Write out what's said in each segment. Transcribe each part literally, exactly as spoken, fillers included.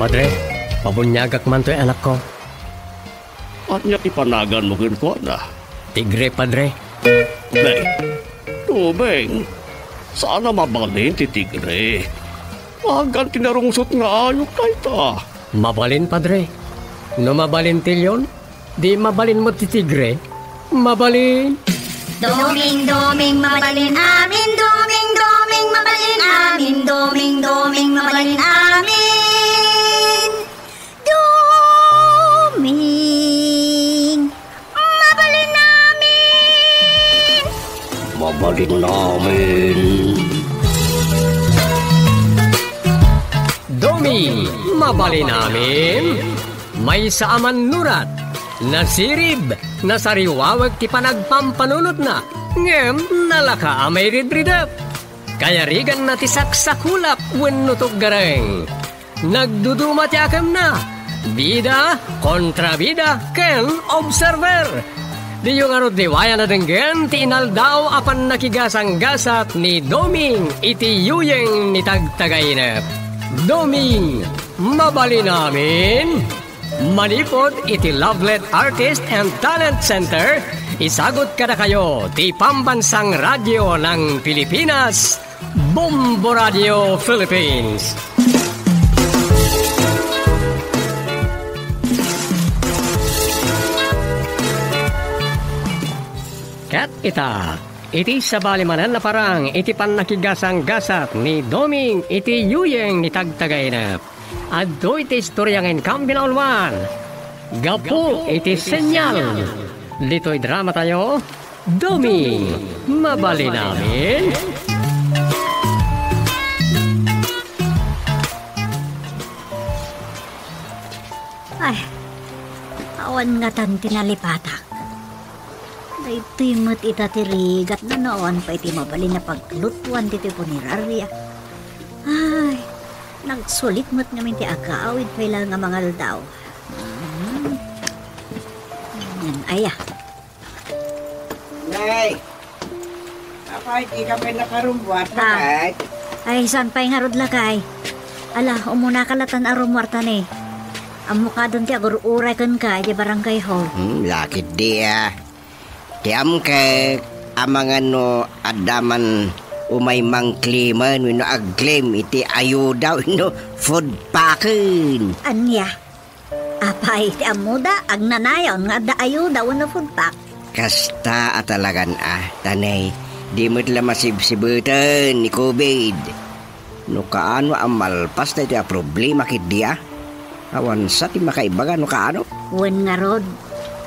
Padre, pabuniagak mantoy anakko. Ania ti panaganmo kenkuana? Tigre, Padre. Nay, Doming, saan a mabalin ti tigre. Agan ti narungsot nga ayup dayta. Mabalin, Padre. No mabalin ti leon, di mabalin met ti tigre. Mabalin. Doming, Doming, mabalin amin. Doming, Doming, mabalin amin. Doming, Doming, mabalin amin. Doming, mabalin amin. Mabalin amin. Doming, mabalin amin. Maysa a mannurat, nasirib, nasariwawek ti panagpampanunotna, ngem nalaka a mairidridep. Kayariganna ti saksakulap wenno tuggareng. Nagduduma ti akemna. Bida, kontrabida, ken observer. Diyo ngarud liwayan a denggen ti inaldaw a pannakigasanggasat ni Doming iti yuyeng ni Tagtagainep. Doming, mabalin amin. Manipud iti Lovelet Artist and Talent Center, isagut kadakayo ti Pambansang Radyo ng Pilipinas, Bombo Radio Philippines. Ket ita, iti sabali manen a parang iti pannakigasanggasat ni Doming iti yuyeng ni Tagtagainep. Adtoy ti istorya nga inkam binauluan. Gapu iti senyal, ditoy dramatayo, Doming, mabalin amin. Ay, awan ngatan ti nalipatak. Daytoy met ita ti rigatna no awan pay ti mabalin a paglutuan ditoy punerarya. Ay, nagsulit met ngamin ti agawid pay laeng a mangaldaw. Mm. Yan, aya. Nay, apay, dika pay nakarummuar, Ah. Lakay? Ay, saan pay ngarud, Lakay? Ala, umunaka latan a rummuarta ni. Ammok kadin ti agur-uray kenka idiay barangay hall. Hmm, lakit di, ah. Ti amkek, amangan no adda man umay mangklemen wenno agklem iti ayuda wenno food packen. Ania? Apay, ti ammoda, agnanayon nga adda ayuda wenno food pack. Kasta a talagan a, ta nay, di met la masibsibeten ni covid. No kaano a malpas daytoy a problema ketdi a? Awan sa ti makaibaga no kaano? Wen ngarud,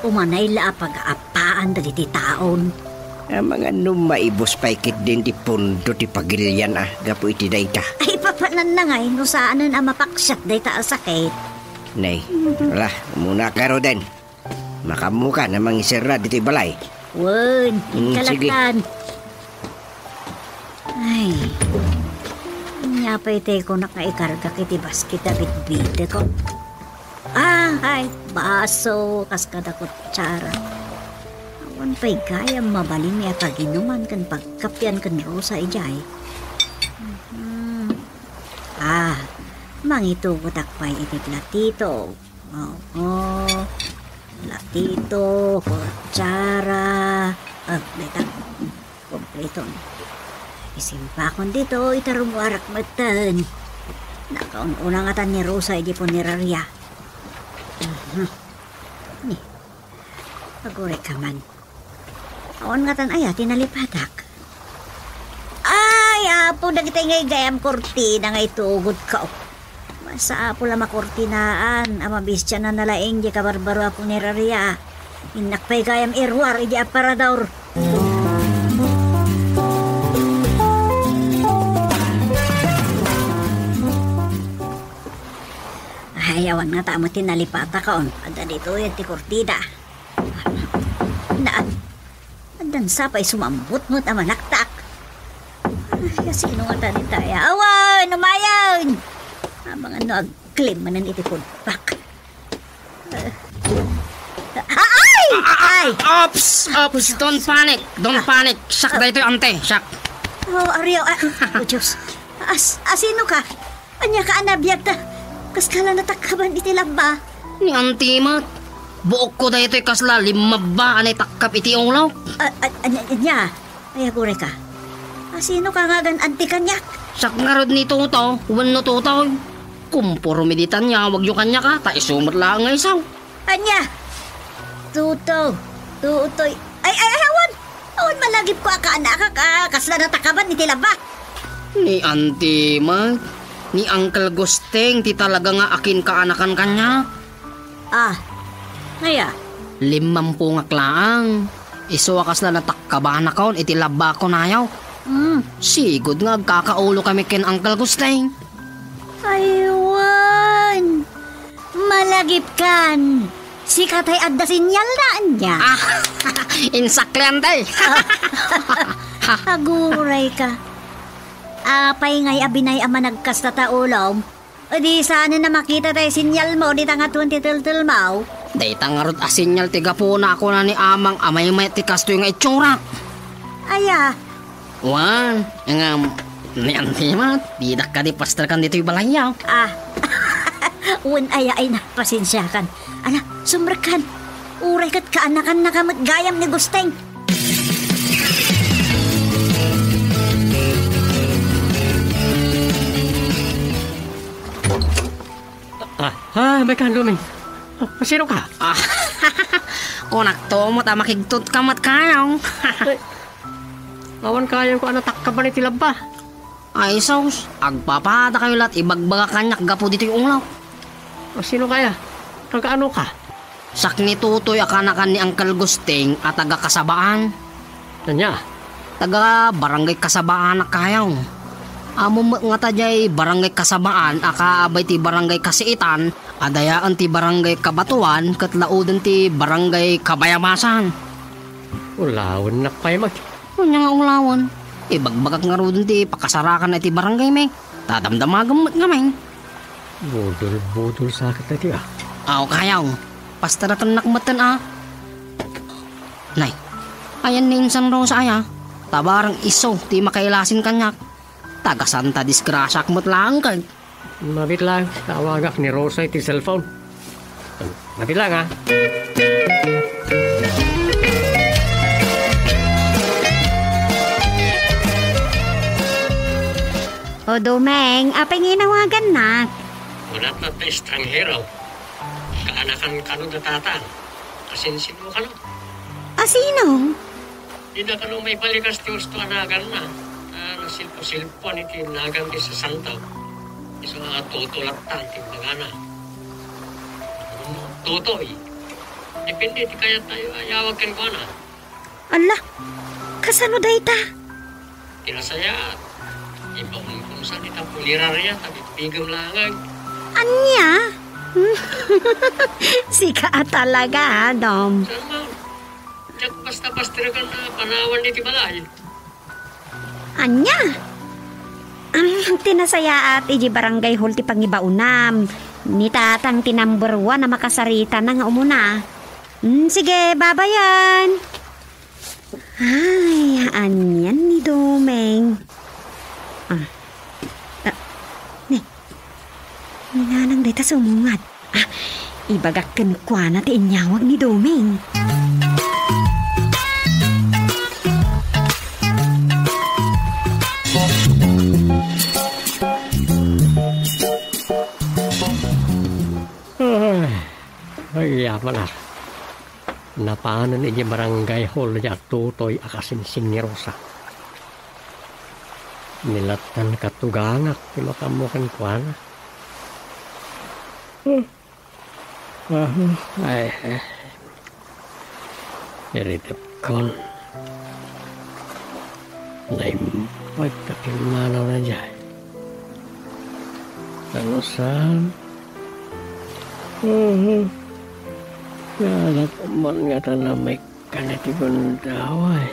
umanay la a pagaappaan dagiti taon. Amangan no maibus pay ketdin ti pondo ti pagilian a gapu iti dayta. Ay, papananna ngay no saanen a mapaksiat dayta a sakit. Nay, Mhm. Ala, umuna ka, Roden. Makaammokan a mangiserra ditoy balay. Wen, Mm, sige. Kalatan. Ay, ania pay ti kunak nga ikargak iti basket a bitbiteko? Ah, ay, baso, kas kada kutsara. Awan pay gayam mabalin nga paginuman ken pagkapian ken Rosa idiay. Mhm. Ah, mangitugotak pay iti platito. Oo. Platito, kutsara. Ah, dayta. Kompleto. Isimpakon ditoy ta rummuarak metten. Nakaun-una ngatan ni Rosa idiay punerarya. Mhm. Ni, aguray ka man. Awan ngatan aya ti nalipatak. Ay, Apo, dagiti ngay gayam kurtina nga itugod ka. Masapul a makurtinaan a mabistianan a laeng diay kabarbaro a punerarya. Innak pay gayam iruar idiay aparador. Ay, awan ngata met ti nalipatak, on. Adda ditoy ti kurtina. Na, addan sa pay sumambot met a manaktak. Ay, sino ngata dita aya? Awan, umayen! Amangan no agklem manen iti food pack. Ah, ay! Ay! Ops! Ops! Don't panic! Don't panic! Siak daytoy, ante! Siak! Oh, Ariel, ah, oh, Diyos. As, asino ka? Ania ka a nabiagta? Kas ka la natakkaban iti labba. Ni anti met. Buokko daytoy kasla limmabba a naitakkab iti ulok. A-, a-, anya, anya? Ay, aguray ka. A, sino ka nga agan-anti kaniak? Siak ngarud ni Toto, wenno Totoy. Kumporme ditan nga awagyo kaniak, a, ta isu met laeng nga isu. Ania? Toto, Totoy. Ay, ay, ay, awan! Awan malagipko a kaanakak a kasla natakkaban iti labba. Ni Auntie Mag, ni Uncle Gusting ti talaga nga akinkaanakan kaniak. Ah, aya? Limmampungak laeng. Isu a kasla natakkabanakon iti labba a kunayo. Hmm. Sigud nga agkakaulokami ken Uncle Gusting. Aywan! Malagipkan! Sika tay adda sinyalna, ania? Ah, insaklian tay. Aguray ka. Apay ngay a binay a managkasta ta ulom? Di saan a makita tay sinyal mo, dita nga twenty teltel mo? Dayta ngarud a sinyal ti gapuna a kuna ni Amang a maymayat ti kastoy nga itsura. Aya? Wen, ngem, ni Auntie Mag, didak kadi pasterkan ditoy balayyo. Ah. Wen aya ay na, pasensiakan. Ala, sumrekkan. Uray ket kaanakannaka met gayam ni Gusting. Ah, ah, may kanduming. Ah, sino ka? Ah, kunak to met a makigtot ka met kayo. Ay, awan kayam ko a natakkaban iti labba. Ay, sus, agpapadakayo la't ibagbaga kaniak gapu ditoy ulok. Ah, sino kaya? Taga ano ka? Siak ni Totoy a kaanakan ni Uncle Gusting a taga Kasabaan. Ania? Taga Barangay Kasabaan a kayo. Ammom met ngata diay Barangay Kasabaan a kaabay ti Barangay Kasiitan a dayaen ti Barangay Kabatuan ket lauden ti Barangay Kabayabasan. Ulawennak pay met. Ania nga ulawen? Ibagbagak ngaruden ti pakasarakan iti barangaymi. Tadamdamagem met ngamin. Budol-budol sa ket daytoy, a. Aw, kayaw. Pastarakennak metten, a. Nay, ayan ni Insan Rosa aya. Ta barang isu ti makailasin kaniak. Taga Santa Disgrasiak met laeng ket. Mabiit lang, tawagak ni Rosa iti cellphone. Mabiit lang, a. O, Domeng, apay nga inawagannak? Kunana ti estranghero, kaanakan kano da tatang. Asinsinno kano? A, sino? Dida kano maibalikas ti usto a naganna. A, nasilpo-silpoan iti nagan ti sasanto. Isu a Toto latta ti imbagana. Totoy. Depende ti kayatna a iyawag kenkuana. Alla, kasano dayta? Ti nasayaat, ipaunkonsan ita punerarya ta bigbigem laeng. Ania? Sika a talaga, a, Dom. Saan man? Diak basta pasterkan a panawan iti balay. Ania? Am, ti nasayaat, idiay barangay hall ti pangibaonam. Ni tatang ti number one a makasaritana nga umuna. Mm, sige, babayen. Ay, anian ni Domeng? A. A, ne. Ni nanang dayta sumungad. A, ibagak kenkuana ti inyawag ni Domeng. Ay, ay, yaman a. Napanen idiay barangay hall diay a Totoy a kasingsing ni Rosa. Ni lattan katugangak ti makaammo kenkuana. Hmm. Ah, ay, ay. Iritepkon. Naimbag ta pimmanaw na diay. Ano saan? Mhm. Kala ko man nga ta namikkan iti gundaway.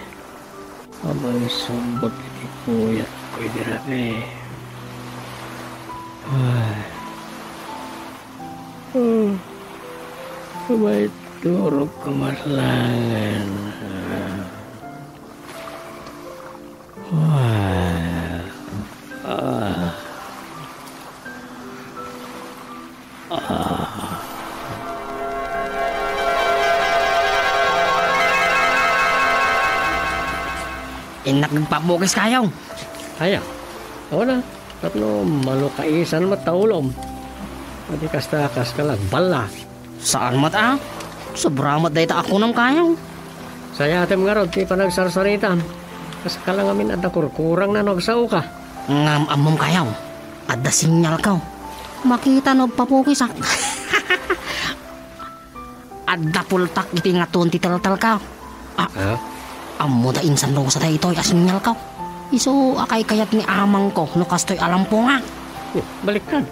Amansubbot iti puyatko iti rabii. Ay. Hmm. Umay turog ko met laengen. Ah. Ah. Innak nagpapukis kayo. Aya, awan a, tapno malukaisan met ta ulom. Adi kasta, kas ka lagballa. Saan met a, sobra met dayta a kunam kayo. Sayatem ngarud ti panagsarsaritam. Kas ka la ngamin adda kurkurang na no agsaoka. Ngem ammom kayo, adda sinyalko. Makita no agpapukisak. Adda pultak iti ngaton ti teltelko. Ah, ah? Ammo ta insan Rosa daytoy a sinyalko. Isu a kaykayat ni amangko no kastoy a lampongak. Eh, baliktad.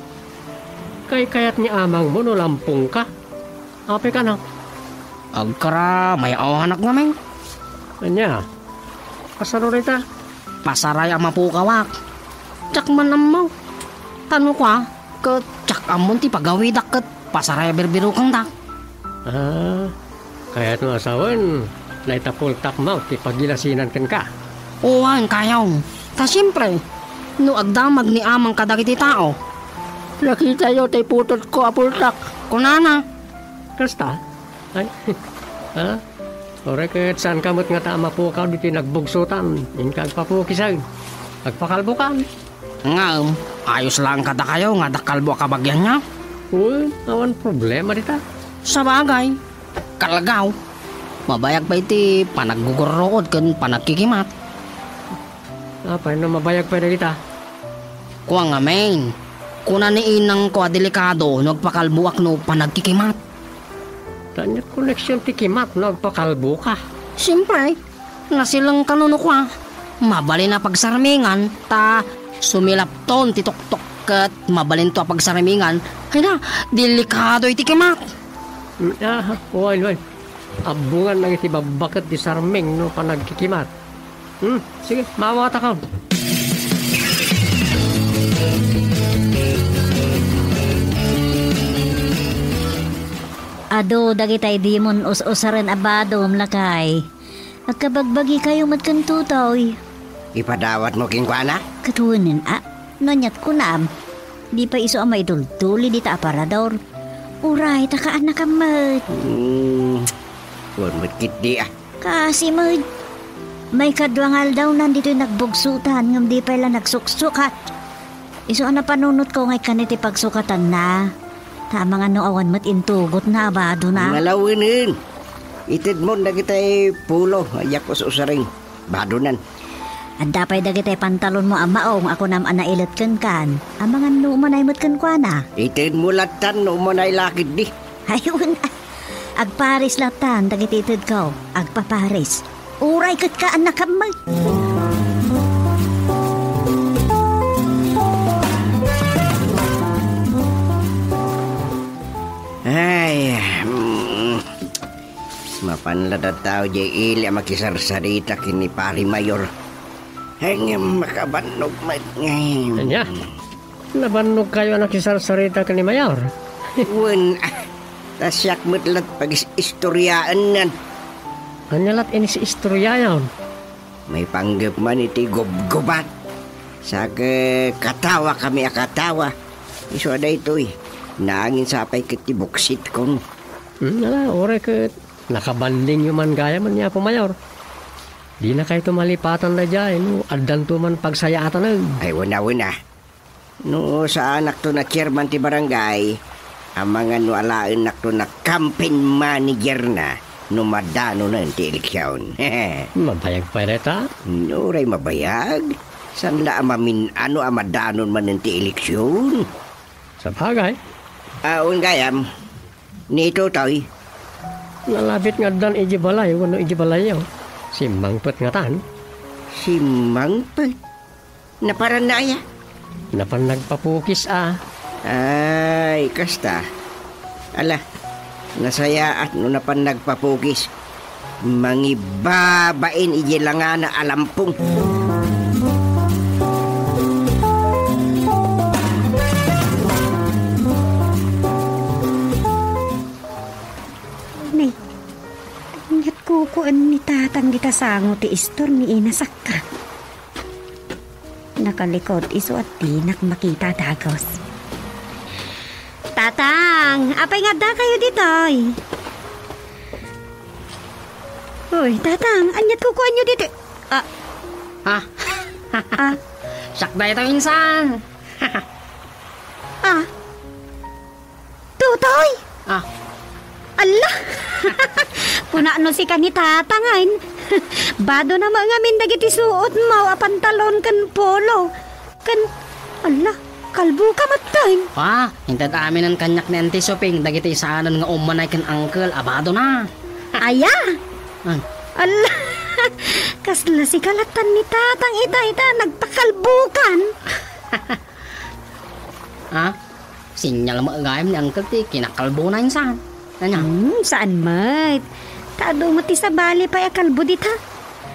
Kaykayat ni amangmo no lampongka? Apay kano? Agkara, may awanak ngamin. Ania? Kasano dayta? Pasaray a mapukawak. Diak man ammo. Kano kua, ket diak ammon ti pagawidak ket pasaray a birbirukengdak. Ah, kayatmo a sawen, dayta pultakmo ti pagilasinan kenka? Wen, kayaw. Ta siempre, no agdamag ni amang kadagiti tao, "Nakitayo ti putotko a pultak," kunana. Kasta? Ay, ha? Uray ket saanka met ngata a mapukaw ditoy nagbugsotan, inka agpapukisag. Agpakalbokan. Ngem, ayos laeng kadakayo nga adda kalbo a kabagianyo? Wen, awan problema dita. Sabagay, kalgaw. Mabayag pay ti panaggugurruod ken panagkikimat. Apay no mabayag pay dagita? Kua ngamin, kuna ni inangko a delikado no agpakalboak no panagkikimat. Ania ti koneksion ti kimat no agpakalboka? Siempre, nasileng kano no kua, mabalin a pagsarmingan ta sumilapton ti tuktok ket mabalinto a pagsarmingan. Ay na, delikado iti kimat. Mm, ah, wen, wen. Abbongan lang iti babbaket ti sarming no panagkikimat. Hmm, sige, maawatakon. Adu dagitay dimon us-usaren a badom, lakay. Agkabagbagikayo met ken Totoy. Ipadawatmo kenkuana? Ket wen a, no aniat kunam, di pay isu a maidultuli dita aparador. Uray, ta kaannakam met. Hmm, wen met ketdi a. Kasi met, maikadua nga aldawnan ditoy nagbugsotan ngem di pay la nagsuksukat. Isu a napanunotko nga ikkan iti pagsukatanna. Ta amangan no awan met intugotna a badona. Malawenen. Itedmon dagitay pulo a diak us-usaren. Badonan. Adda pay dagitay pantalonmo a maong a kunam a nailet kenkan. Amangan no umanay met kenkuana. Itedmo lattan no umanay la ketdi. Ay, wen a. Agparis lattan dagiti itedko. Agpaparis. Uray ket kaannakam met. Ay, mm, mapan la tattao diay ili a makisarsarita ken ni Pari Mayor. Ay, ngem makabannog met ngay. Ania? Nabannogkayo a nakisarsarita ken ni Mayor? Wen, ah, ta siak met lat pagis-istoriaennan. Ania lat inis-istoriayon? Maipanggep man iti gubgubat. Sa ket katawakami a katawa. Isu a daytoy, nangin sapay ket ti buksitkon. Hmm, ala, uray ket nakabandingyo man gayam ni Apo Mayor. Dinakayto malipatan daydiay no addanto man pagsayaatanen. Ay, wen a, wen a. No saanakto a chairman ti barangay, amangan no alaennakto a campaign manager na no madanonen ti eleksion. Mabayag pay dayta? Uray mabayag. Saan la a mamin-ano a madanon manen ti eleksion? Sabagay. Awan gayam. Ni Totoy? Nalabit nga addan idiay balay wenno idiay balayyo. Simmangpet ngatan. Simmangpet? Naparanna aya? Napan nagpapukis a. Ay, kasta. Ala, nasayaat no napan nagpapukis. Mangibabain idiay langana a lampong. Nay, aniat kukuan ni Tatang dita sango ti istor ni Ina Sakka? Nakalikod isu a dinak makita dagus. Tatang, apay nga addakayo ditoy? Uy, Tatang, ania't kukuanyo ditoy? Ah. Ha? Ah. Siak daytoy, insan. Ah. Tutoy! Ah. Alla! Kuna no sika ni Tatang, ay. Badona met ngamin dagiti suotmo a pantalon ken polo. Ken, alla, kalboka met, tay. Ah, inted aminen kaniak ni Auntie Soping dagiti saanen nga ummanay ken uncle a badona. Aya? Ah. Alla, kasla sika lattan ni Tatang ita, ita, nagpakalbokan. Ah? Sinyal met gayam ni uncle ti kinakalbona, insan. Ania? Hmm, saan met. Ta adu met ti sabali pay a kalbo dita.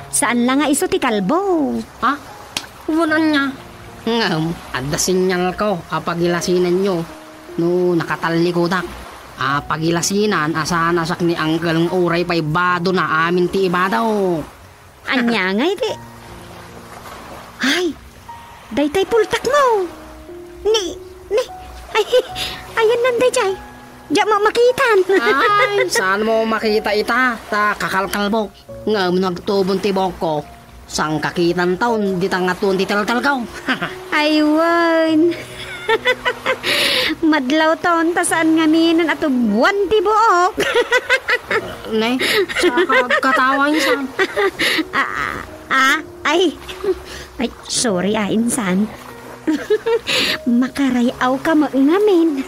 Saan la nga isu ti kalbo. Ha? Wen ania? Ngem, adda sinyalko a pagilasinanyo no nakatallikudak. A pagilasinan a saan a siak ni uncle nga uray pay badona amin ti ibadok. Ania ngay ti? Ay, daytay pultakmo. Ni, ni, ay, ayanna daytay. Diak mo makitan. Ay, saan mo makita ita? Ta kakalkalbok. Ngem no agtubon ti buokko, saan kakitan taon dita nga tuon ti teltelko. Ay, wen. Madlaw ton ta saan ngaminen a tubuan ti buok. Ne, saka katawa, insan. Ah, ah, ah, ay. Ay, sorry, ah, insan. Makaray-aw ka met ngamin.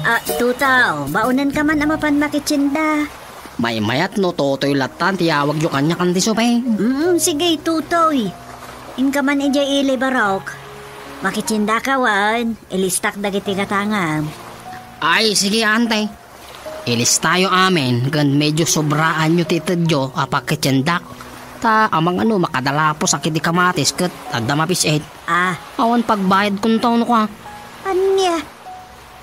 Ah, Tutaw, baonenka man a mapan makitienda. Maymayat no Totoy lattan ti awagyo kaniak, Auntie Soping. Mm, sige, Totoy. Inka man idiay ili, Barok. Makitiendaka wen, ilistak dagiti gatangam. Ay, sige, Auntie. Ilistayo amin ken medyo sobraanyo ti itedyo a pakitiendak. Ta amangan no makadalaposak iti kamatis ket adda mapis-it. Ah. Awan pagbayadko inton, kua. Ania?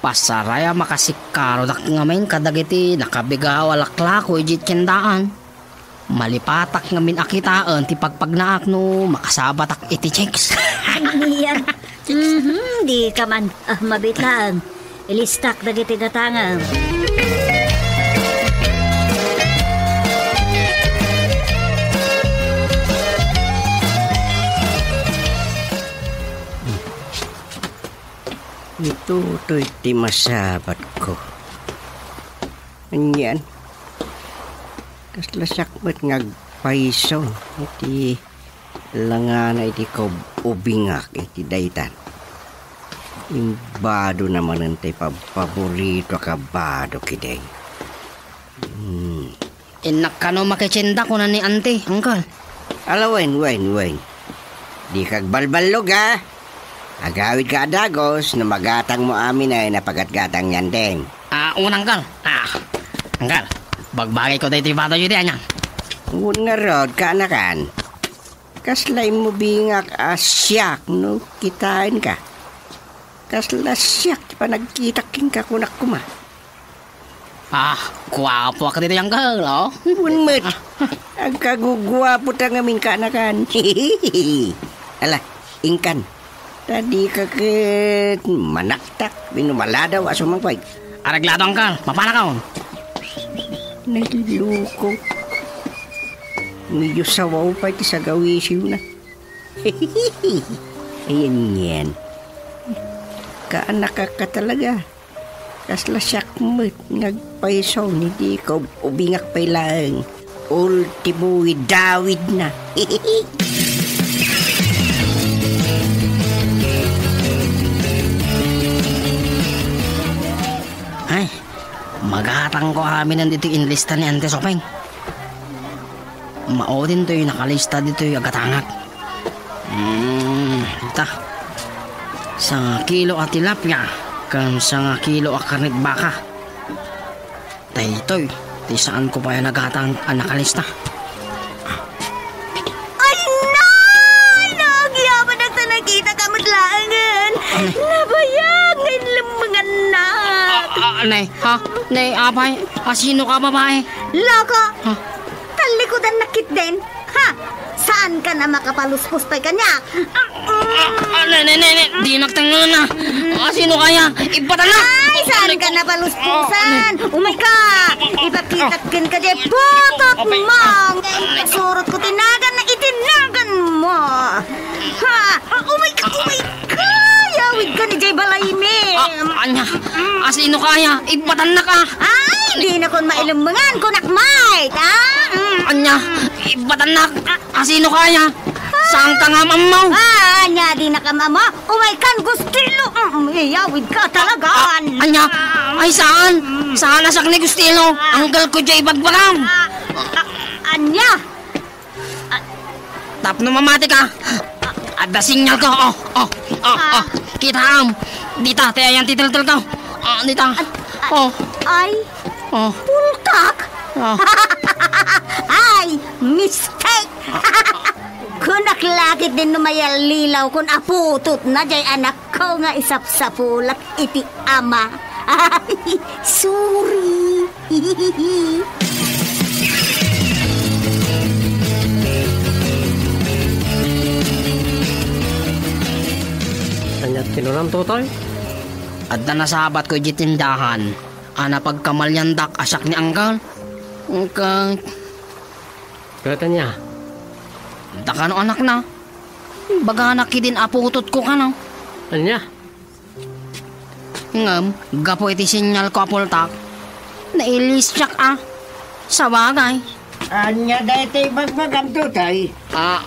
Pasaray a makasikkarodak ngamin kadagiti nakabigaw a laklako idiay tiendaan. Malipatak ngamin a kitaen ti pagpagnaak no makasabatak iti chicks. Ania? Mhm, dika man, ah, mabitlaan. Ilistak dagiti gatangam. Itotoy ti masabatko. Anian? Kasla siak met nga agpayso iti langana iti kub-, ubingak iti daytan. Imbado na manen ti pabpaborito a kabado kidi. Hmm. Innak kano makitienda, kuna ni Auntie, Uncle. Ala, wen, wen, wen. Dika agbalballog, a. Agawidka a dagus no magatangmo amin a napagatgatang ni Auntie. Ah, wen, Uncle. Ah, Uncle, bagbagayko daytoy bado iti ania. Wen ngarud, kaanakan. Kasla immubingak a siak no kitaenka. Kasla siak ti panagkitak kenka, kunak koma. Ah, guapoak ditoy, Uncle, oh. Wen met. Agkaguguapo ta ngamin, kaanakan. Ala, inkan. Ta dika ket manaktak wenno maladaw a sumangpet. Areglado, Uncle. Mapanakon. Naliloko. Medyo sawaw pay ti sagawisiwna. Ayan yan. Kaanakak ka talaga. Kasla siak met nga agpayso ni Jacob, ubingak pay laeng. Ultimo idawidna. Ay, magatangko aminen ditoy inlista ni Auntie Sopeng. Maudin toy nakalista ditoy a gatangak. Hmm, ita. Sangakilo a tilapia, ken sangakilo a karnit baka. Daytoy, ti saanko pay a nagatang a nakalista. Ay, nay! Naagyabanak ta nakitaka met laengen. Ay. Nabayag nga inlemmengannak. Ah, ne, ha? Ne, apay, asino ka, babae? Loko! Ha? Tallikudan na ketdin. Ha? Saan ka na makapaluspos pay kaniak? Ah, ah, ne, ne, ne, ne, dinak tengngelenna. Asino kaya? Ibpatan na. Ay, saan ka na palusposan? Umay ka! Ipakitak ken ka diay putot mo! Surot ko ti nagan na iti nagan mo! Ha? Ah, umay ka, umay ka! Yawid ka ni jay balaymi! Ah, anya? Asino kaya? Ibpatannak, ah! Ay, dinakon mailemmengan, kunak, Mike, ah? Mm. Anya? Ibpatannak! Asino kaya? Saan ka nga mammaw? Ah, anya, dinakam ammo? Umay kan, Gustilo! Mm, iyawid ka talaga! Ah, anya? Ay, saan? Saan a siak ni Gustilo? Anggal ko jay ibagbagam! Ah, ah, anya? Ah, tapno mamati ka. Adda sinyal ko. Oh, oh, oh, ah, oh. Kitaem. Dita, ti ayan ti teltel ko. Ah, dita. Ah, ah, oh. Ay. Oh. Pultak? Ah. Ay, mistake. Kunak la ketdin no mayallilaw kon aputotna jay anak ko nga isapsapulak iti ama. Ay, sorry. Ania ti kinunam, Totoy? Adda nasabatko idiay tindahan a napagkamaliandak a siak ni Anggal. Ket, ket ania? Dakano anakna. Bagana ketdin a putotko kano. Ania? Ngem, gapu iti sinyal ko a pultak, nailisiak a. Sabagay. Ania daytoy ibagbagam, Totoy? Ah,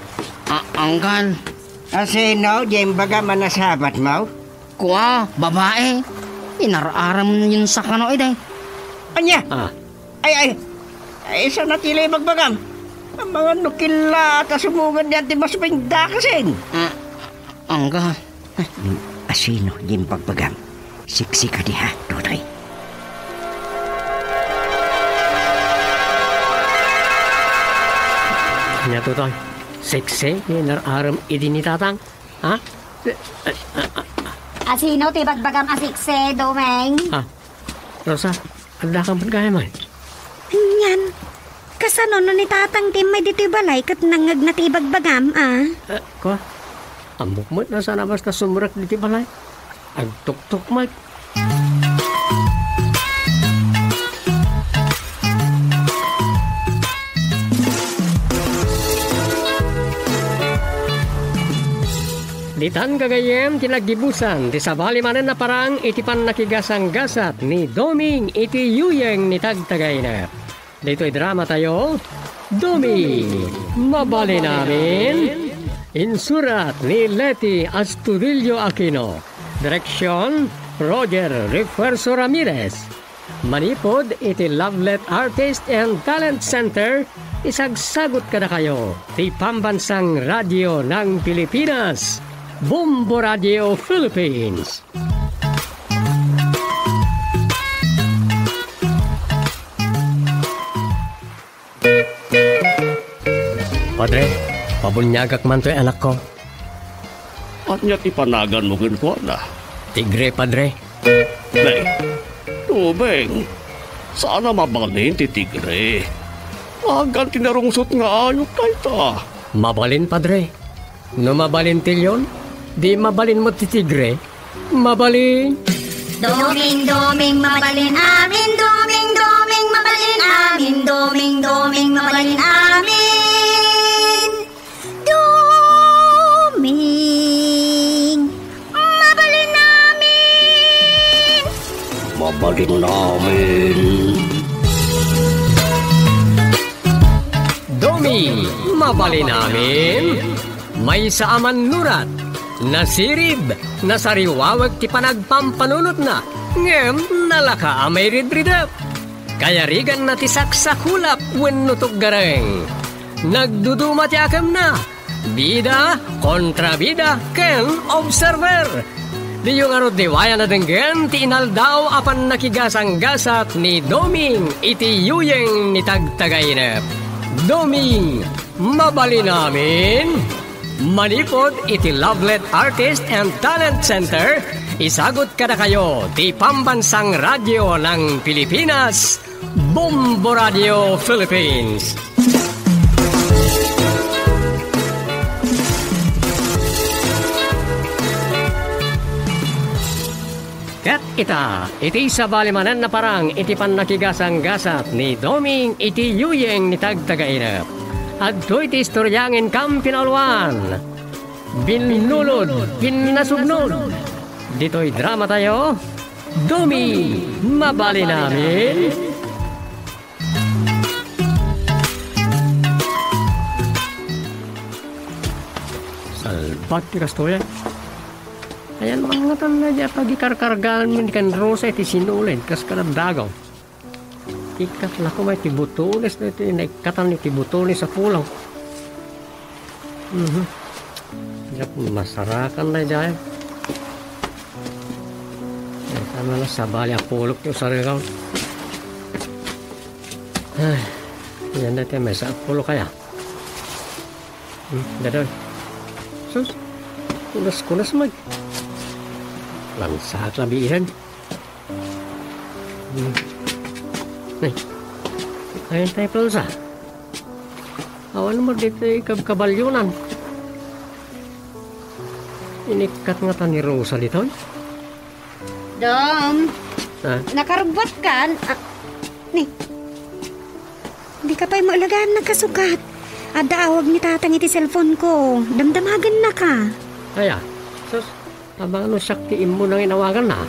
ah, Anggal. Asino diay imbagam a nasabatmo? Kua, babae. Inar-aramyon sa kano idi. Ania? Ah. Ay, ay. Ay, saan a ti la ibagbagam? Amangan no killa ta sumugad diay ti masuping dakasen. Ah, Anggal. Asino diay ibagbagam? Seksi kadi, ha, Totoy? Ania, Totoy? Seksi diay inar-aram idi ni Tatang? Ha? Asino ti ibagbagam a seksi, Doming? Ah, Rosa, addaka met gayam? Ngan, kasano no ni Tatang ti immay ditoy balay ket nangngegna ti ibagbagam, a? Eh, kua, ammok met no saan a basta sumrek ditoy balay. Agtuktok met. Ditan gagayyem ti naggibusan ti sabali manen a parang iti pannakigasanggasat ni Doming iti yuyeng ni Tagtagainep. Ditoy dramatayo, Doming, Mabalin Amin. Insurat ni Leti Astudillo Aquino. Direksyon, Roger Refuerzo Ramirez. Manipud iti Lovelet Artist and Talent Center, isagsagut kadakayo ti Pambansang Radio ng Pilipinas, Bombo Radio Philippines. Padre, pabuniagak man toy anakko. Ania ti panaganmo kenkuana? Tigre, Padre. Nay, Doming, saan a mabalin ti tigre. Agan ti narungsot nga ayup dayta. Mabalin, Padre. No mabalin ti leon, di mabalin met ti tigre. Mabalin. Doming, Doming, mabalin amin. Doming, Doming, mabalin amin. Doming, Doming, mabalin amin. Doming, mabalin amin. Mabalin amin. Doming, mabalin amin. Maysa a mannurat, nasirib, nasariwawag ti panagpampanunotna, ngem nalaka a mairidridep. Kayariganna ti saksakulap wenno tuggareng. Nagduduma ti akemna, bida, kontrabida, ken observer. Diyo ngarud liwayan a denggen ti inaldaw a pannakigasanggasat ni Doming iti yuyeng ni Tagtagainep. Doming, mabalin amin. Manipud iti Lovelet Artist and Talent Center, Isagut kadakayo ti Pambansang Radyo ng Pilipinas, Bombo Radio Philippines. Ket ita, iti sabali manen a parang iti pannakigasanggasat ni Doming iti yuyeng ni Tagtagainep. Adtoy ti istorya nga inkam pinauluan. Binnulod, pinnasugnod. Ditoy dramatayo, Doming, mabalin amin. Salbat ti kastoy. Ayan, mangatan na dya, pagikarkargaan mi ni kan Rosa iti sinulid, kas kadagdagaw. Ikkat na ko may ti butones na iti, naikkatan iti butones a pulong. Mhm. Diak masarakan na dya. Ay, tama na, sabali a pulok ti usariraw. Ay, yan na ti may sa pulok kaya. Hmm, dadoy. Sus, kunas-kunas man. Lansaak labi iran. Hmm. Ay, ayan tayo plansa. Awan mo dito ikabkabalyonan. Inikkat nga ta ni Rosa ditoy. Dom, Ha? Nakarugbat kan? Ah, ni, di ka pay maulagan nagkasukat. Adda awag ni Tatang iti cellphone ko. Damdamagan na ka. Aya, sus, abang no siak ti immo nanginawagan na.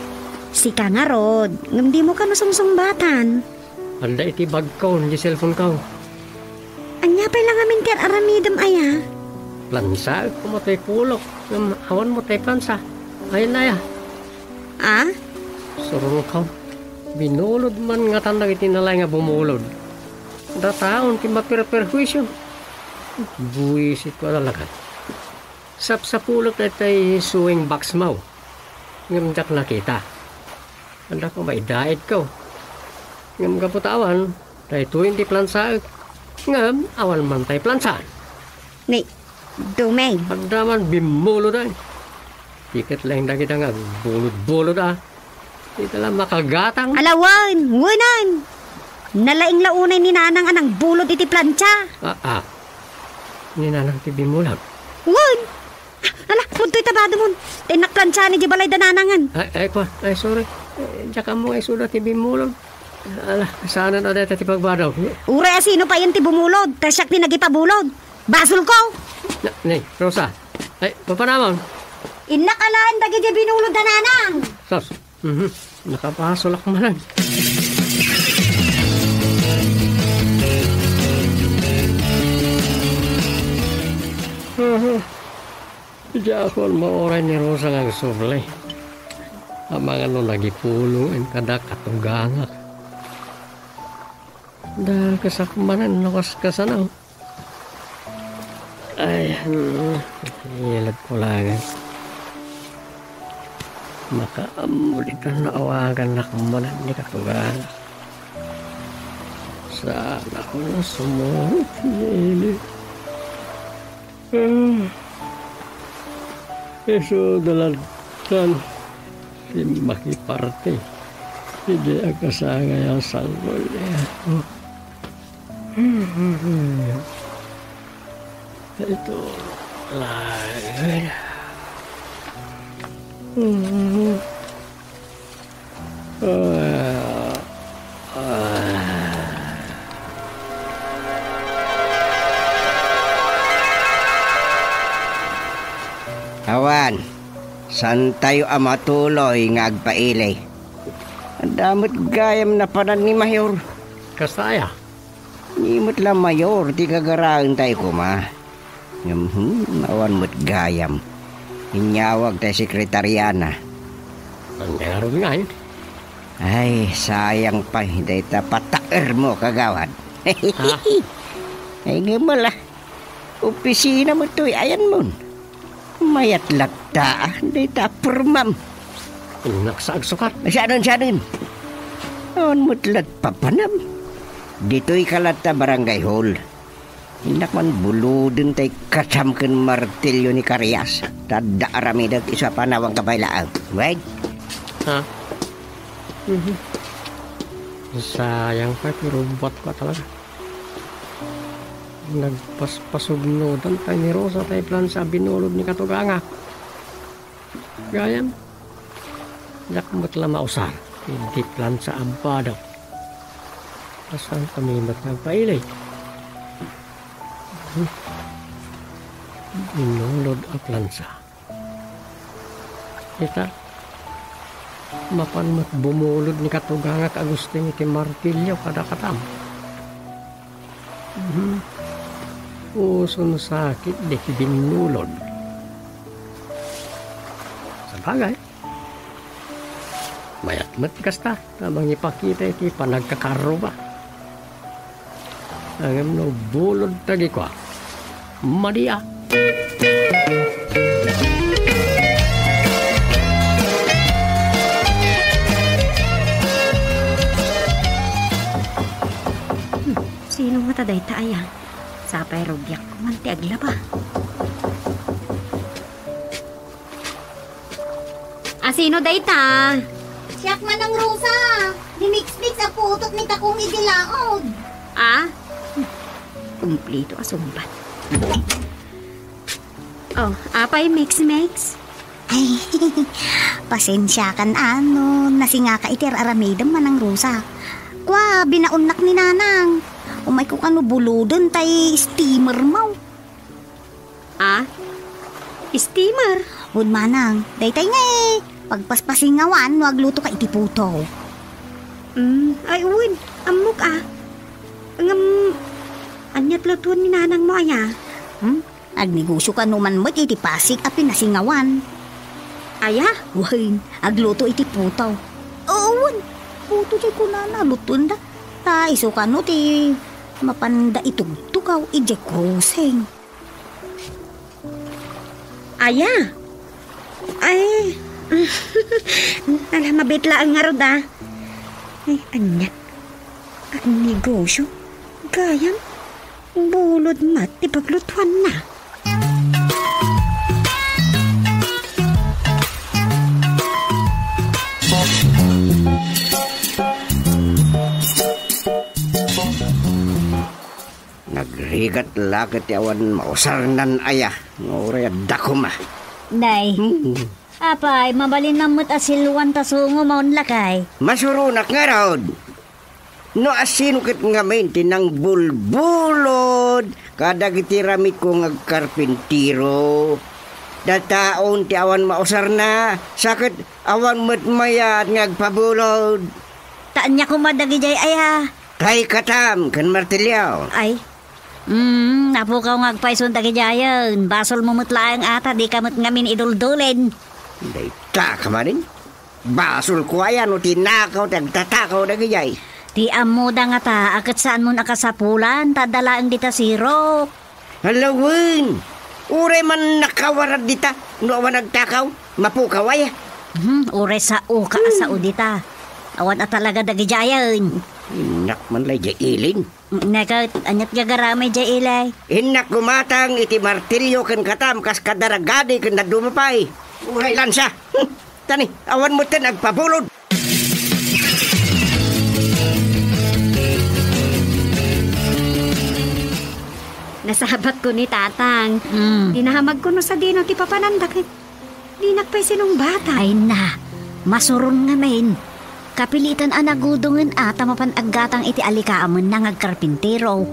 Sika ngarud, ngem di mo kano sungsungbatan. Adda iti bagko, di cellphone ko. Ania pay la ngamin ti ar-aramidem aya? Plansaek koma toy pulok, ngem awan mo tay plansa. Ayan na aya. Ah? Surungkaw. Binulod man ngatan dagiti nalay nga bumulod. Dataon ti maperperhuisio. Buisit ko a talaga. Sapsapulek daytoy sewing box mo. Ngem diak nakita. Adda ko maidaid ko. Ngem gapu ta awan, daytoy ti plansaek. Ngem awan man tay plansaan. Ni, Dumeng. Adda man bimmulod ay. Ti ket laeng dagita nga agbulod-bulod a. Dita la makagatang. Ala wen, wenen. Nalaing la unay ni Nanang a nangbulod iti plancha. Ah, ah. Ni Nanang ti bimmulod. Wen. Ala, mudtoy ta bademon. Ta innak plancha ni di balay da Nanangen. Ay, ay, kwa. Ay, sorry. Eh, diak ammo nga isuda ti bimmulod. Ala, saanen a dayta ti pagbadok. Uray a sino payen ti bumulod, ta siak ti nagipabulod. Basolko! Na, ni, Rosa. Ay, papanamon. Innak alaen dagiti binulod da Nanang. Sus. Mhm. Nakapasolak manen. Mhm. Diak man mauray ni Rosa nga agsubli. Amangan no nagipulong en kada katugangak. Dakes manen no kaskasanak. Ay, hmm, ilad ko laeng. Makaammo dita no awagannak manen ni katugangak. Saan a ko no sumurot, Nelly. Ah, isu da lattan ti makiparti idi agasangay a sangoul. Ito laeng. Ah, ah. Awan, saantayo a matuloy nga agpaili. Adda met gayam napanan ni Mayor. Kasta aya? Ni met la Mayor ti gagaraentayo koma. Ngem, hmm, awan met gayam. Inyawag tay sekretariana. Ania ngarud ngay? Ay, sayang pay dayta pataermo, kagawad. Ha? Ay, ngem ala. Opisina met toy ayanmon. Mayat latta, ah, dayta a pirmam. Innak sa agsukat. Sianen, sianen. Awan met lat papanam. Ditoy ka latta barangay hall. Innak man buloden tay katam ken martilyo ni Karias. Ta adda aramidek isu a panawanka pay laeng. Wen? Ha? Mhm. Sayang pay ti rubbuatko a talaga. Nagpaspasugnodan pay ni Rosa tay plansa a binulod ni Katuganga. Gayam, diak met la mausar iti plansa a bado. Saan kami met nga agpaili? Hmm. Binulod a plansa. Ita, mapan met bumulod ni Katugangak Agustin iti martilyo kada katam. Mhm. Uson sakit dagiti binnulod. Sabagay, mayat met kasta ta mangipakita iti panagkakarruba. Ngem no bulod ta gikua, madi a. Sino ngata dayta aya? Sapay rugiak man ti aglaba. A, sino dayta? Siak, Manang Rosa. Ni Mix Mix a putot ni Takong idi laod. A? Kumplito a sungbat. O, apay, Mix Mix? Ay, pasensiakan a no nasingaka iti ar-aramidem, Manang Rosa. Kua, binaonnak ni Nanang. Umayko kano buloden tay steamer mo. A? Steamer? Wen, Manang, daytay ngay pagpaspasingawan no aglutoka iti puto. Mm, ay, wen, ammok a. Ngem, aniat lutoen ni Nanang mo aya? Hmm? Agnegosio kano man met iti pasig a pinasingawan. Aya? Wen, agluto iti puto. Oo, wen, puto jay kunana, lutoenda. Ta isu kano ti mapanda itugtugaw idiay krusing. Aya? Ay, ala, mabiit laeng ngarud a. Ay, aniat? Agnegosio? Gayam? Bulod met ti paglutoanna. Nagrigat la ket ti awan mausarnan aya, nga uray adda koma. Nay, hmm, apay, mabalinna met a silwan ta sungo maun lakay. Masuronak ngarud. No asino ket ngamin ti nangbulbulod kadagiti ramidko nga agkarpintero? Dataon ti awan mausarna, sa ket awan met mayat nga agpabulod. Ta ania koma dagidiay aya? Tay katam ken martilyo. Ay. Mm, napukaw nga agpayson dagidiayen. Basolmo met laeng a ta dika met ngamin iduldulen. Dayta ka manen? Basolko aya no tinakaw ti agtatakaw dagidiay. Ti ammoda ngata a ket saanmon a kasapulan ta adda laeng dita sirok. Ala wen! Uray man nakawarad dita no awan agtakaw, mapukaw aya. Hmm, uray saoka a sao dita. Awan a talaga dagidiayen. Innak man lay diay ilin. Neket, aniat gagaramay diay ilay? Innak gumatang iti martilyo ken katam kas kadaragadi ken dadduma pay. Uray lansa. Hmm, tani, awan metten agpabulod. Nasabakko ni Tatang. Mm. Dinahamagko no sadino ti papananda ket dinak pay sinungbatan. Ay na, masuron ngamin. Kapilitan a nagudongen a ta mapan aggatang iti alikaamenna nga agkarpintero.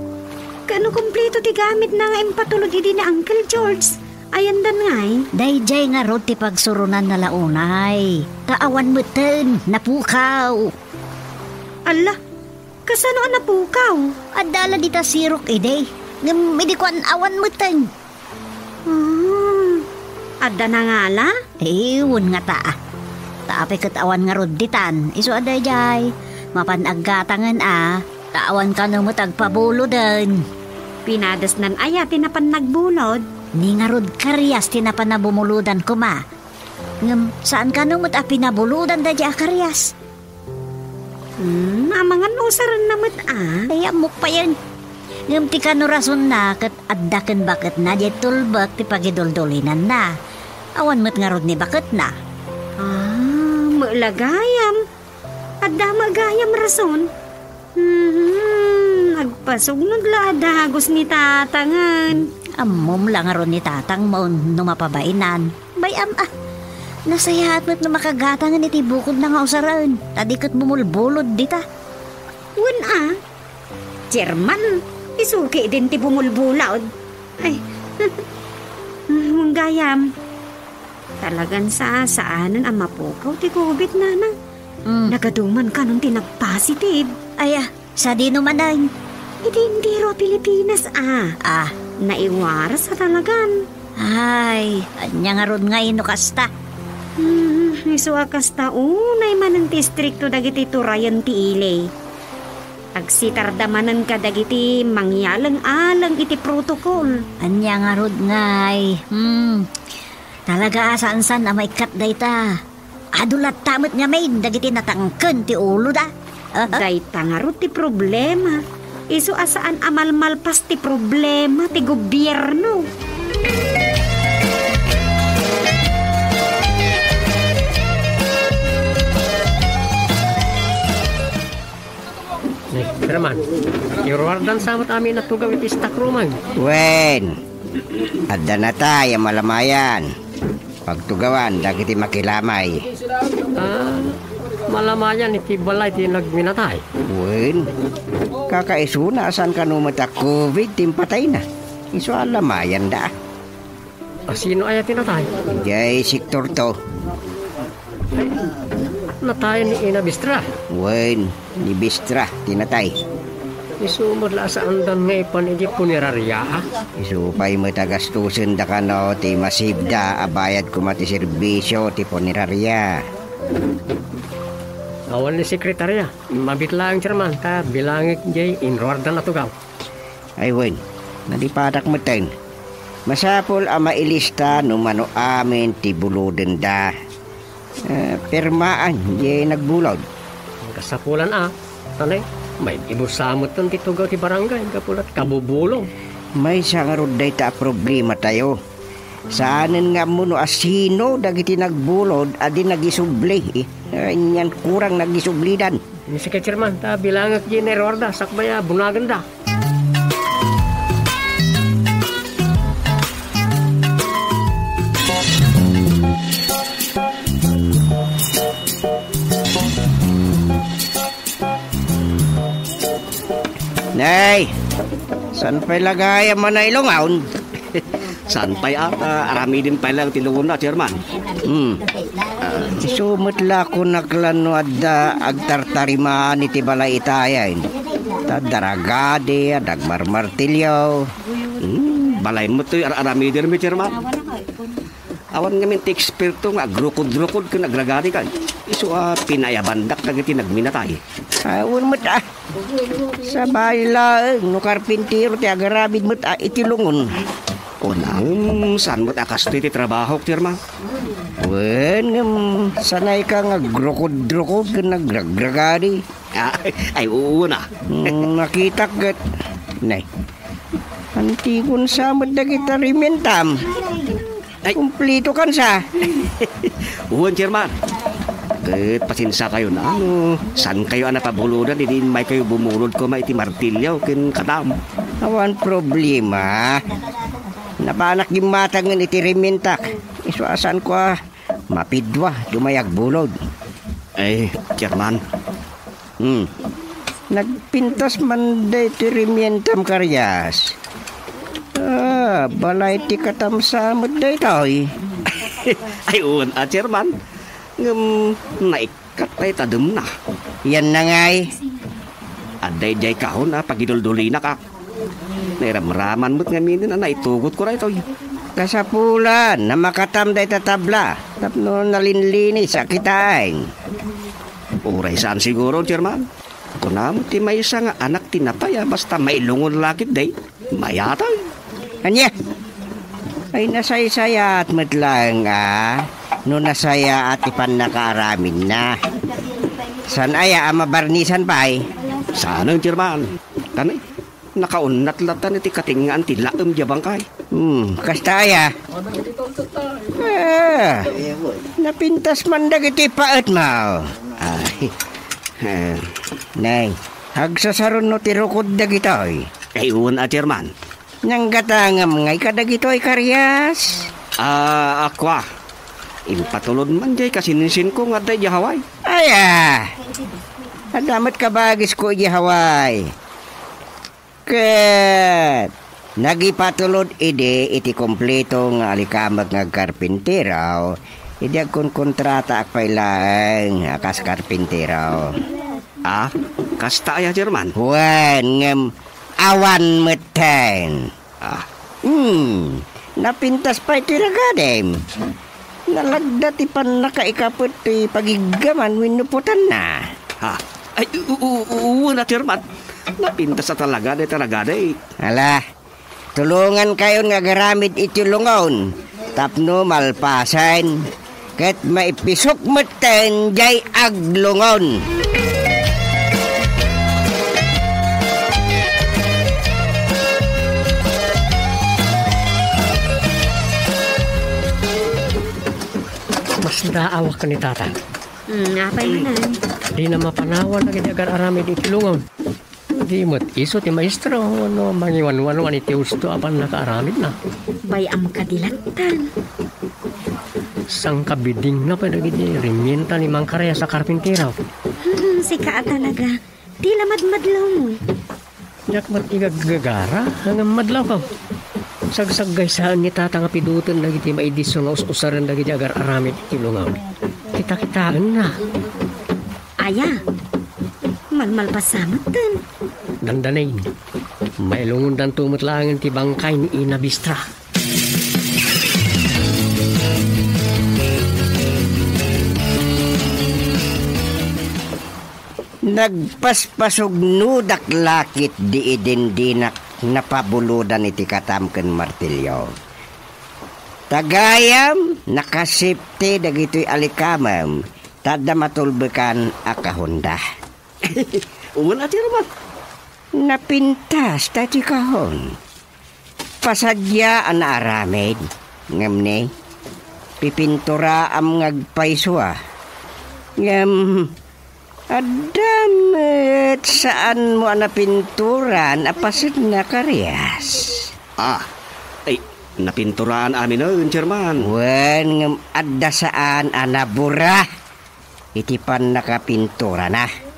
Ket no kumplito ti gamitna nga impatulod idi ni Uncle George, ayandan ngay? Daydiay ngarud ti pagsuronanna la unay. Ta awan metten, napukaw. Alla, kasano a napukaw? Adda la dita sirok idi. Ngem idi kuan awan metten. Ah, adda nangala? Eh, wen ngata. Ta apay ket awan ngarud ditan. Isu a daydiay. Mapan aggatangen a. Ta awan kano met agpabuloden. Pinadesnan aya ti napan nagbulod? Ni ngarud karias ti napan a bumulodan koma. Ngem saan kano met a pinabulodan daydiay a karias. Hmm, amangan usarenna met a. Ay, ammok payen. Ngem ti kanurasonna ket adda ken baketna diay tulbek ti pagiduldulinanna. Awan met ngarud ni baketna. Ah, met la gayam. Adda met gayam rason. Hmm, agpasugnod la a dagus ni tatangen. Ammom la ngarud ni tatangmo no mapabainan. Bay-am a. Nasayaat met no makagatangen iti bukodna nga usaren, ta di ket bumulbulod dita. Wen a. Chairman, isu ketdin ti bumulbulod. Ay. Wen gayam. Talagan sa, saanen a mapukaw ti covid, nana. Mm. Nagaduman kanon ti nagpositive. Ay, ah, sadino manen? Iti entero a Pilipinas, ah. Ah. Naiwaras a talagan. Ay, ania ngarud ngay no kasta? Hmm, isu a kasta, unay manen ti istrikto dagiti turayen ti ili. Agsitarda manen kadagiti mangyaleng-aleng iti protocol. Ania ngarud ngay? Hmm. Talaga a saansan a maikkat dayta. Adu latta met ngamin dagiti natangken ti uloda. Dayta ngarud ti problema. Isu a saan a malmalpas ti problema ti gobierno. Ay, Chairman, iruardan sa met amin a tugaw iti stock room-ay. Wen, adda natay a malamayan. Pagtugawan dagiti makilamay. Ah, malamayan iti balay ti nagminatay. Wen, kakaisuna a saan kano met a covid ti impatayna. Isu a lamayanda. A sino aya ti natay? Jay sektor to. Natay ni Ina Bistra. Wen, ni Bistra ti natay. Isu met la a saandan nga ipan iti punerarya, a? Isu pay met a gastusen da kano ti masibda a bayad koma ti serbisio ti punerarya. Awan ni sekretarya. Mabit laeng, Chairman, ta bilangek jay inruardan a tugaw. Ay wen, nalipatak metten. Masapul a mailista no mano amin ti bulodenda. Eh, pirmaan jay nagbulod. Kasapulan a, tanay, may ibusa metten ti tugaw ti barangay, gapu lat kabubulong. Maysa ngarud dayta a problematayo. Saanen nga ammo no a sino dagiti nagbulod a di nagisubli. Eh, anian kurang nagisublidan. Ni si Chairman, ta bilangek jay nairuarda, sakbay a bunagenda. Nay, saan pay la gayam a nailungon? Saan pay a, ta aramiden pay laeng ti lungon na, Chairman. Hmm. Ah, isu met la kunak la no adda agtartarimaan iti balay itayen. Ta adda ragadi, adda agmarmartilyo. Hmm, balay met toy ar-aramidenmi, Chairman. Awan ngamin ti eksperto nga agrukod-rukod ken agragadi kay. Isu a pinayabandak dagiti nagminatay. Awan met a. Sabali laeng no karpintero ti agaramid met a iti lungon. Kunam, saan met a kastoy ti trabahok, Chairman? Wen, ngem sanayka nga agrukod-rukod ken agragragadi. Ah, ay, uu na. Hmm, nakitak ket. Nay. Antigon sa met dagita rimientam. Ay. Kumplito kan sa. Wen, Chairman. Ket pasensia kayo na, ano, saan kayo a napabulodan, idi immay kayo bumulod koma iti martilyo ken katam. Awan problema. Napanak gimmatangen iti rimientak. Isu a saan ko a mapidua, dumay agbulod. Ay, Chairman. Hmm. Nagpintas man daytoy rimientam, Karias. Ah, balay ti katam sa met daytoy. Ay, wen a, Chairman. Ngem naikkat pay ta demna. Yan na ngay. Adda idiay kahon a pagiduldulina ka. Nairamraman met ngamin a naitugot ko daytoy. Kasapulan a makatam dayta tabla tapno nalinlinis a kitaen. Uray saan siguro, Chairman. Kunam ti maysa nga anak ti natay a basta mailungon la ketdi, mayatay. Ania? Ay, nasaysayaat met laeng a no nasayaat ti pannakaaramidna. Saan aya a mabarnisan pay? Saanen, Chairman. Kanay, Nakaunnat latta iti katengngaan ti laem diay bangkay. Hmm, kasta aya? Ah, napintas man dagiti paetmo. Ay, eh, nay, agsasaronno ti rukod dagitoy. Ay, wen a, Chairman. Nanggatangam ngay kadagitoy, Karias? Ah, akua. Impatulod man diay kasinsinko nga adda idiay Hawaii. Aya! Adda met kabagisko idiay Hawaii. Ket nagipatulod idi iti kompleto nga alikamek nga agkarpintero, idi agkonkontrataak pay laeng a kas karpintero. Ah, kasta aya, Chairman? Wen, ngem awan metten. Ah. Hmm, napintas pay ti ragadem. Nalagda ti pannakaikapet ti pagiggaman wenno putanna. Ha? Ay, u-, u-, u-, wen a, Chairman. Napintas a talaga dayta ragada. Ala, tulongankayon nga agaramid iti lungon tapno malpasen ket maipisok metten diay aglungon. Masdaawak ken ni Tata. Hmm, apay manen? Dina mapanawan dagiti agar-aramid iti lungon. Di met isu ti maestro wenno mangiwanwanwan iti husto a pannakaaramidna. Bay-am kadi lattan. Sangkabidingna pay dagiti rimienta ni Mang Karias a karpintero. Hmm, sika a talaga. Ti la madmadlawmo. Diak met igaggagara, ngem madlawko. Sagsaggaysaen ni Tata nga piduten dagiti maidisso nga us-usaren dagiti agar-aramid iti lungon. Kitakitaenna. Aya, malmalpasa metten. Dandanay, mailungondanto met laengen ti bangkay ni Ina Bistra. Nagpaspasugnodak la ketdi idin dinak napabulodan iti katam ken martilio. Ta gayam, nakasipti dagitoy alikamem, ta adda matulbekan a kahonda. Wen a, Chairman. Napintas daytoy kahon. Pasadia a naaramid, ngem ni, pipinturaam nga agpayso a. Ngem, adda met saanmo a napinturan a pasenna, Karias. Ah, ay, napinturaan aminen, Chairman. Wen, ngem adda saan a nabura iti pannakapinturana.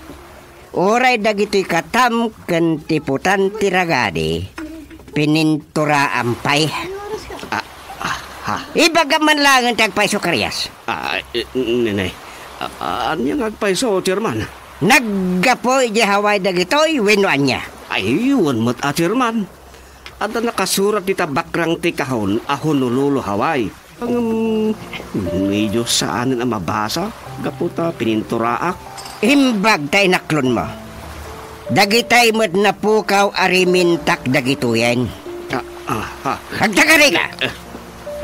Uray dagitoy katam ken ti putan ti ragadi, pininturaam pay. Ah, ah, ha. Ibagam man laengen ti agpayso, Karias. Ah, eh, nenay. Ah, ania nga agpayso, Chairman? Naggapu idiay Hawaii dagitoy wenno ania? Ay, wen met a, Chairman. Adda nakasurat dita bakrang ti kahon a Honolulu, Hawaii. Ngem, medyo saanen a mabasa gapu ta pininturaak. Imbag ta inaklonmo. Dagitay met napukaw a rimintak dagitoyen. Ah, ah, ah. Agtakarika! Eh, eh,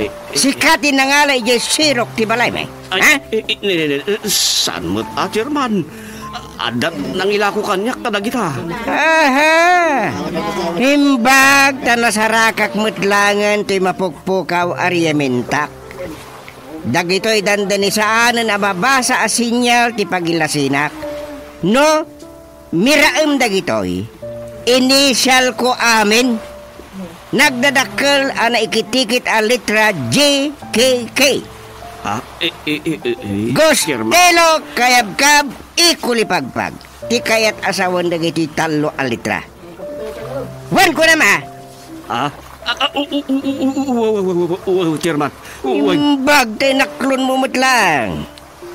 eh, Sika ti nangala idiay sirok ti balaymi. Ay, ha? Eh, eh, ne, ne, ne, eh, saan met a, Chairman? Adda nangilako kaniak kadagita. Aha! Imbag ta nasarakak met laengen ti mapukpukaw a rimintak. Dagitoy dandani saanen a mabasa a sinyal ti pagilasinak. No, miraem dagitoy, initialko amin. Nagdadakkel a naikitikit a letra G K K. Ah, eh, eh, eh, eh, eh, Chairman. Gustelo Kayabkab Ikulipagpag. Ti kayat a sawen dagiti tallo a letra. Wen, kunam a. Ah? Ah, ah, u-, u-, u-, u-, u-, u-, u-, u-, u-, u-, Chairman. U-, wen. Imbag ta inaklonmo met laeng.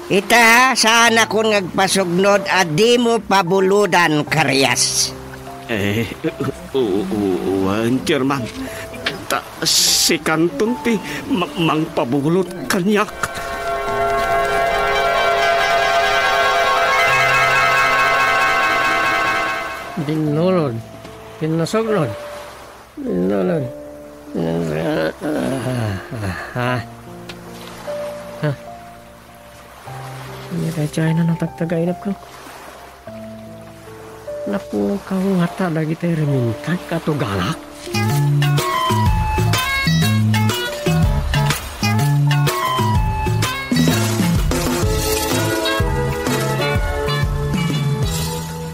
Ita, saanakon nga agpasugnod a dimo pabulodan, Karias. Eh, u-, u-, u-, wen, Chairman. Ta sikanton ti ma-, mangpabulod kaniak. Binnulod. Pinnasugnod. Binnulod. Ah. Ah. Ania daydiay a natagtagainepko? Napukaw ngata dagiti rimintag a tugalak.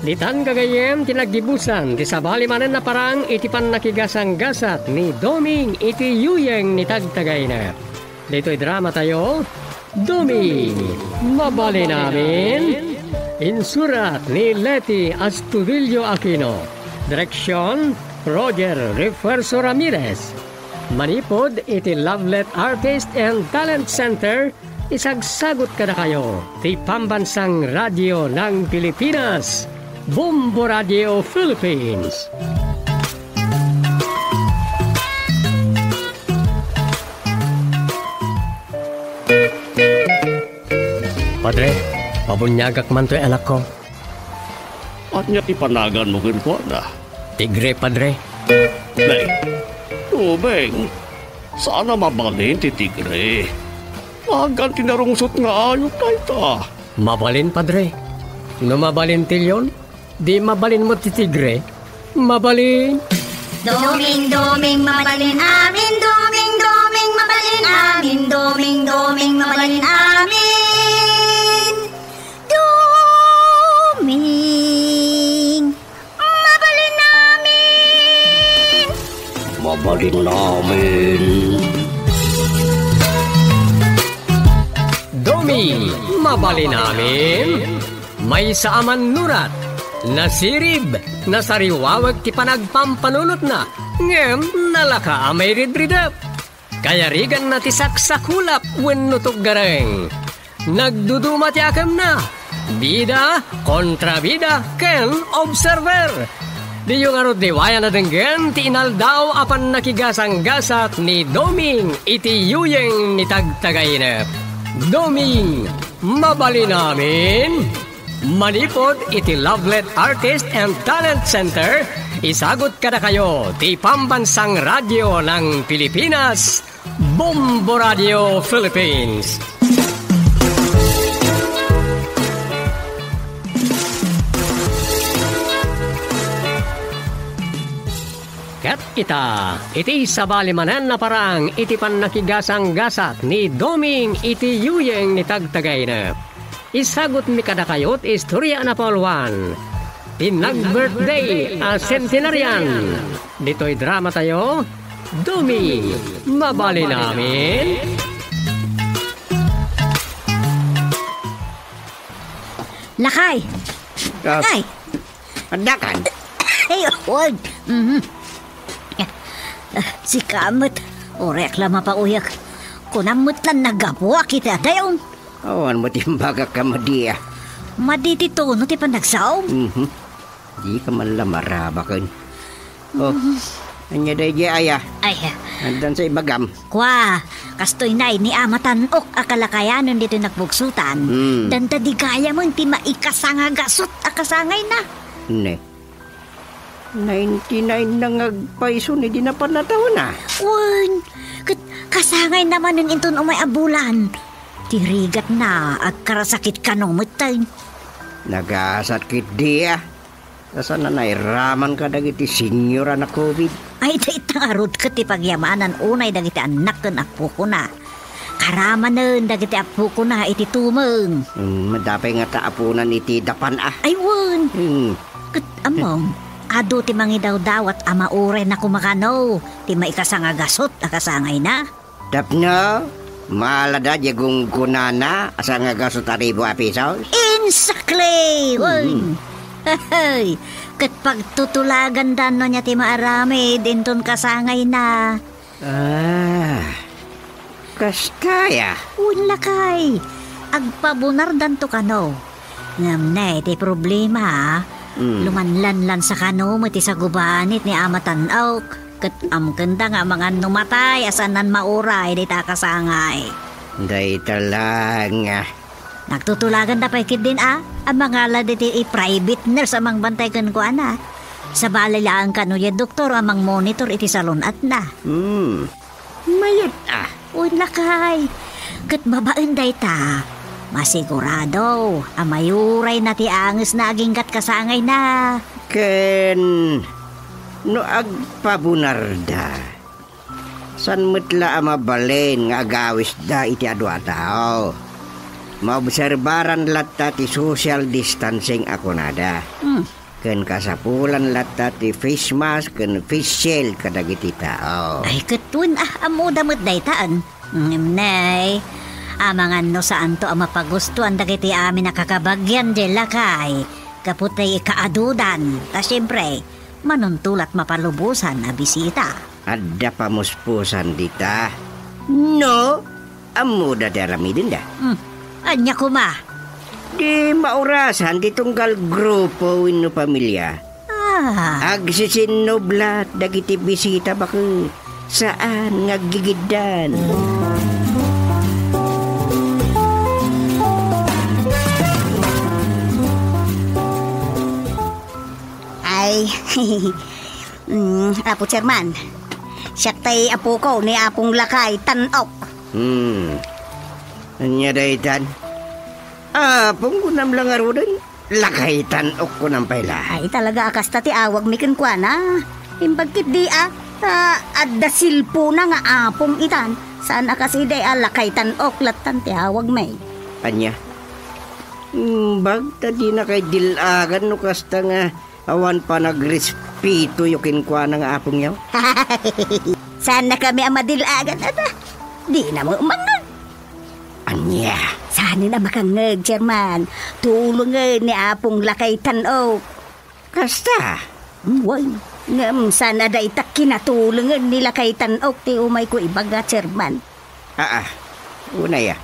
Ditan gagayyem ti naggibusan ti sabali manen a parang iti pannakigasanggasat ni Doming iti yuyeng ni Tagtagayna. Ditoy dramatayo, Doming, Mabalin Amin. Insurat ni Leti Astudillo Aquino. Direksyon, Roger Refuerzo Ramirez. Manipud iti Lovelet Artist and Talent Center, isagsagut kadakayo ti Pambansang Radio ng Pilipinas, Bombo Radio Philippines. Padre, pabuniagak man toy anakko. Ania ti panaganmo kenkuana? Tigre, Padre. Nay, Doming, saan a mabalin ti tigre. Nagan ti narungsot nga ayup dayta. Mabalin, Padre. No mabalin ti leon, di mabalin met ti tigre. Mabalin. Doming, Doming, mabalin amin. Doming, Doming, mabalin amin. Doming, Doming, mabalin amin. Doming, mabalin amin. Mabalin amin. Doming, mabalin amin. Maysa a mannurat, nasirib, nasariwawek ti panagpampanunotna, ngem nalaka a mairidridep. Kayariganna ti saksakulap wenno tuggareng. Nagduduma ti akemna. Bida, kontrabida, ken observer. Diyo ngarud liwayan a denggen ti inaldaw a pannakigasanggasat ni Doming iti yuyeng ni Tagtagainep. Doming, mabalin amin. Manipud iti Lovelet Artist and Talent Center, isagut kadakayo ti Pambansang Radyo ng Pilipinas, Bombo Radio Philippines. Ket ita, iti sabali manen a parang iti pannakigasanggasat ni Doming iti yuyeng ni Tagtagainep. Isagutmi kadakayo ti istorya a napauluan ti nag-birthday a centenarian ditoy dramatayo, Doming, mabalin amin. Lakay! Kas- Lakay! Addakan? Ay, oy! Mhm. Ah, sika met, uray la mapauyag. Kunam met lan naggapuak iti adayom. Awan met imbagak a madi, a. Madi ti tono ti panagsaom. Mhm. Dika man la marabaken. Oh, ania daydiay, aya? Ay, ah. Addan sa ibagam. Kua, kastoy nay ni Ama Tan-ok a kalakayanen ditoy nagbugsotan. Hmm. Danta di gayamen ti maikasangagasut a kasangayna. Ne. Ninety-nine na nga agpayso ni di napan a tawen, a. Wen, ket kasangayna manen inton umay a bulan. Ti rigatna, agkarasakit kano metten. Nagasat ketdi, a. Ta saan a nairaman kadagiti senior a na-covid. Ay, dayta ngarud ket ti pagyamanan unay dagiti annak ken appokona. Karamanen dagiti appokona iti tumeng. Hmm, madapay ngata a puonan iti dapan, a. Ay, wen. Hmm. Ket ammom, adu ti mangidawdawat a mauray na koma kano ti maikasangagasut a kasangayna. Tapno, malada diay gunggonana a sangagasut a ribu a pisos? Insakli! Wen. Hmm. Hehe! Ket pagtutulagandan no ania ti maaramid inton kasangayna. Ah, kasta, a. Wen, lakay, agpabunardanto kano. Ngem ne, ti problema, a. Mm. Lumanlanlansa kano met ti sagubanit ni Ama Tan-ok, ket amkenda nga amangan no matay a saanan mauray dayta a kasangay. Dayta laeng, a. Nagtutulaganda pay ketdin, a, a mangala diti private nurse a mangbantay kenkuana. Sabali laeng kano diay doktor a mangmonitor iti salun-atna. Hmm. Mayat, a. Wen, lakay. Ket babaen dayta, Masigurado a mayurayna ti angesna aginggat kasangayna. Ken no agpabunarda, saan met la a mabalin nga agawisda iti adu a tao. Maobserbaran latta ti social distancing a kunada. Hmm. Ken kasapulan latta ti face mask ken face shield kadagiti tao. Ay, ket wen, ah, ammoda met dayta, an? Ngem nay, amangan no saanto a mapagustuan dagiti amin a kakabagian diay lakay, gapu ti kaadudan, ta siempre, manuntulat mapalubosan a bisita. Adda pamuspusan dita. No, ammoda ti aramidenda. Hmm. Ania koma? Di maurasan ti tunggal grupo wenno pamilia. Ah. Agsisinublat dagiti bisita baket. Saan nga aggigiddan. Ay, mm, Apo Chairman, siak tay apoko ni Apong Lakay Tan-ok. Hmm. Ania daytan? Apong kunam la ngaruden? Lakay Tan-ok kunam pay la? Ay, talaga a kasta ti awagmi kenkuana. Imbag ketdi a, ta adda silpona nga apong itan. Saan a kas idi a Lakay Tan-ok lattan ti awagmi. Ania? Imbag ta dinakay dil-agan no kasta nga awan panagrespeto yo kenkuana nga apongyo? Saannakami a madil-agan, ada. Dina met mangngeg. Ania? Saanen a makangngeg, Chairman. Tulengen ni Apong Lakay Tan-ok. Kasta? Wen, ngem saan a dayta kinatulengen ni Lakay Tan-ok ti umayko ibaga, Chairman. Aa, unay a.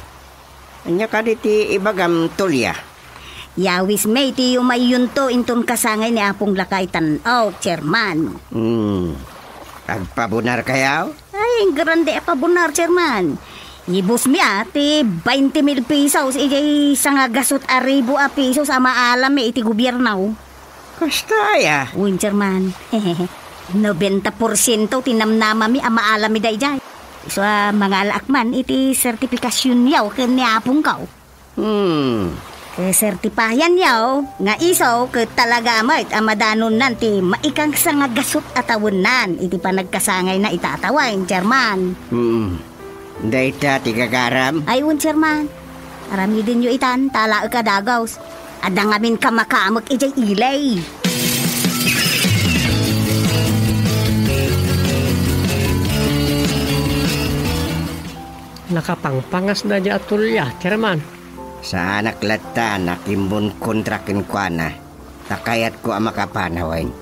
Ania kadi ti ibagam, Tulia? Yawismi ti yumayyonto inton kasangay ni Apong Lakay Tan-ok, Chairman. Hmm. Agpabunarkayo? Ay, grande a pabunar, Chairman. Ibusmi a ti bainte mil pesos idiay sangagasut a ribu a pesos a maalami iti gobierno. Kasta aya? Wen, Chairman. Nobenta porsiento ti namnamami a maalami daydiay. Isu a mangalaak man iti sertifikasionyo ken ni apongko. Hmm. Kasertipayanyo nga isu ket talaga met a madanonnan ti maikangsangagasut a tawennan iti panagkasangayna ita a tawen, Chairman. Hmm. Dayta ti gagaram? Ay, wen, Chairman. Aramidenyo itan, ta alaek a dagus. Adda ngamin kamakamek idiay ili. Nakapangpangas daydiay a Tulia, Chairman. Saanak latta a nakimmunkontra kenkuana, ta kayatko a makapanawen.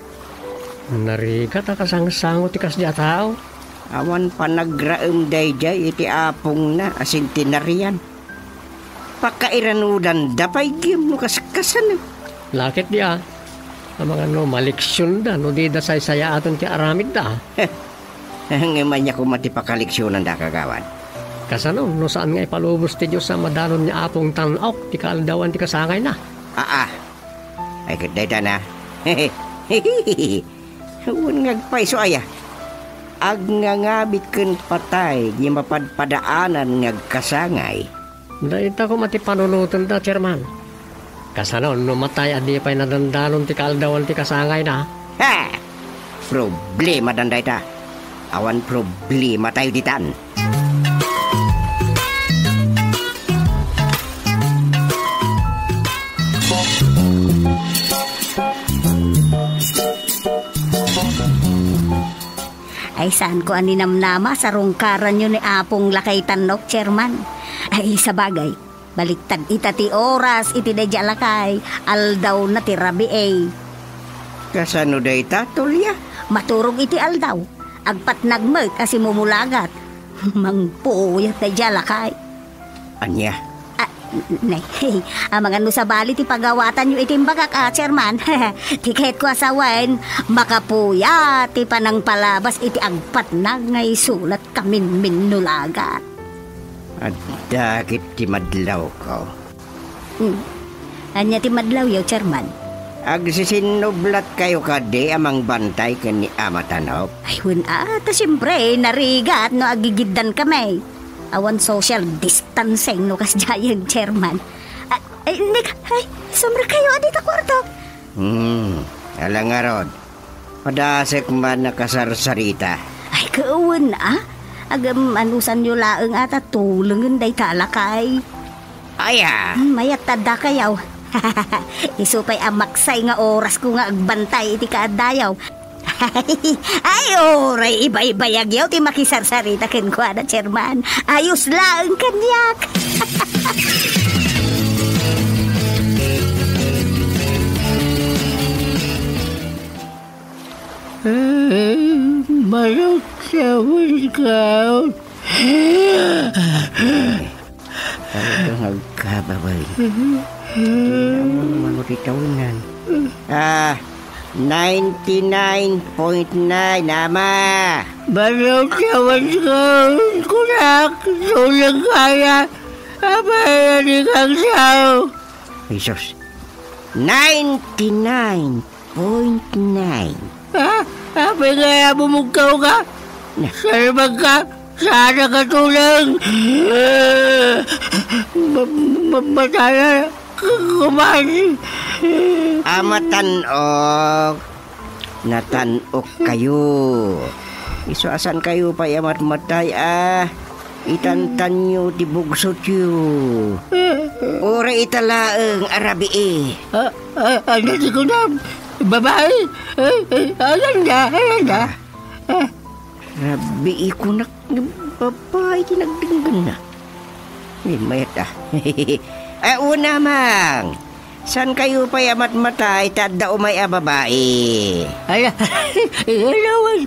Narigat a kasangsango ti kasdi a tao. Awan panagraem daydiay iti apongna a sentenarian. Pakairanudanda pay gayam no kaskasano. Laketdi a. Amangan no maleksionda no dida saysayaaten ti aramidda. Ngem ania koma ti pakaleksionanda, Kagawad? Kasano no saan nga ipalubos ti Dios a madanon ni Apong Tan-ok ti kaaldawan ti kasangayna? Aa. Ay, ket dayta na. Wen nga agpayso aya. Agngangabit ken patay ti mapadpadaanan nga agkasangay. Dayta koma ti panunotenda, Chairman. Kasano no matay a di pay nadandanon ti kaaldawan ti kasangayna? Ha! Problemadan dayta. Awan problematayo ditan. Ay, saanko a ninamnama, sarungkaranyo ni Apong Lakay Tan-ok, Chairman. Ay, sabagay, baliktad ita ti oras iti daydiay a lakay, aldawna ti rabii. Kasano dayta, Tulia? Maturog iti aldaw, agpatnag met a simumulagat. Mangpuyat daydiay a lakay. Ania? Ah, nay, amangan no sabali ti pagawatanyo iti imbagak a, Chairman. Ti kayatko a sawen, makapuya ti panangpalabas iti agpatnag nga isu lat kaminminnulagat. Adda ket ti madlawko. Hmm. Ania ti madlawyo, Chairman? Agsisinublatkayo kadi a mangbantay ken ni Ama Tanok? Ay, wen a, ta siempre, narigat no agigiddan kami. Awan social distancing no kasdiayen, Chairman. Ay, Nick, ay, sumrek kayo, adi ta kwarto. Hmm, ala ngarud. Padasek man nakasarsarita. Ay, kawen, ah. Agam, anusan yo laeng ata tulengen dayta lakay. Aya. Hmm, mayat ta adda kayaw. Isu pay a maksay nga oras ko nga agbantay iti kaaddayaw. Ay, uray ibaybayag yaw ti makisarsarita kenkuana, Chairman. Ayos laeng kaniak. Eh, maluksawen ka. Talagang agkababay. Di naman mano ti tawinan. Ah, ninety-nine point nine, ama. Baro kawas ko, kunak, sulag kaya. Abay, ani kang sao? Jesus. Ninety-nine point nine. Ah, apay nga bumugkaw ka? Na. Salbag ka? Saan ka tulang? Ma-, ma-, mataya ka kuman. Amatan-ok. Natan-ok kayo. Isu a saan kayo pay a matmatay a itantanyo ti bugsotyo. Uray ita laeng a rabii. Ah, ah, ano ti kunam? Babae? Eh, eh, ayan na, ayan na. Ah. Ah. Rabii kunak nga babae ti nagdenggenna. Ay, mayat, ah. Ah, una, mang. Saan kayo pay a matmatay ta adda umay a babae? Ay, ay, ay, ay, ay,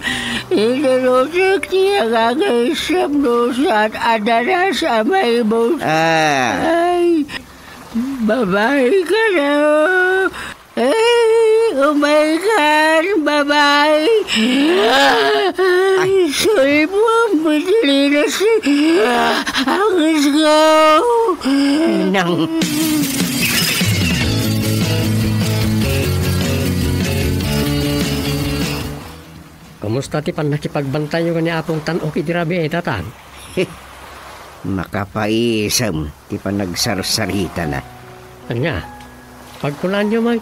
inurusek ti agagaysem no saan a daras a maibus. Ah. Ay, babae ka na. Ay, umay kan, babae. Ay. Ay, sulbong, bitilinas. Ang isgaw. Nang. Kumusta ti pannakipagbantayo ken ni Apong Tan-ok idi rabii, Tatang? Makapaisem ti panagsarsaritana. Ania? Pagkunaanyo met.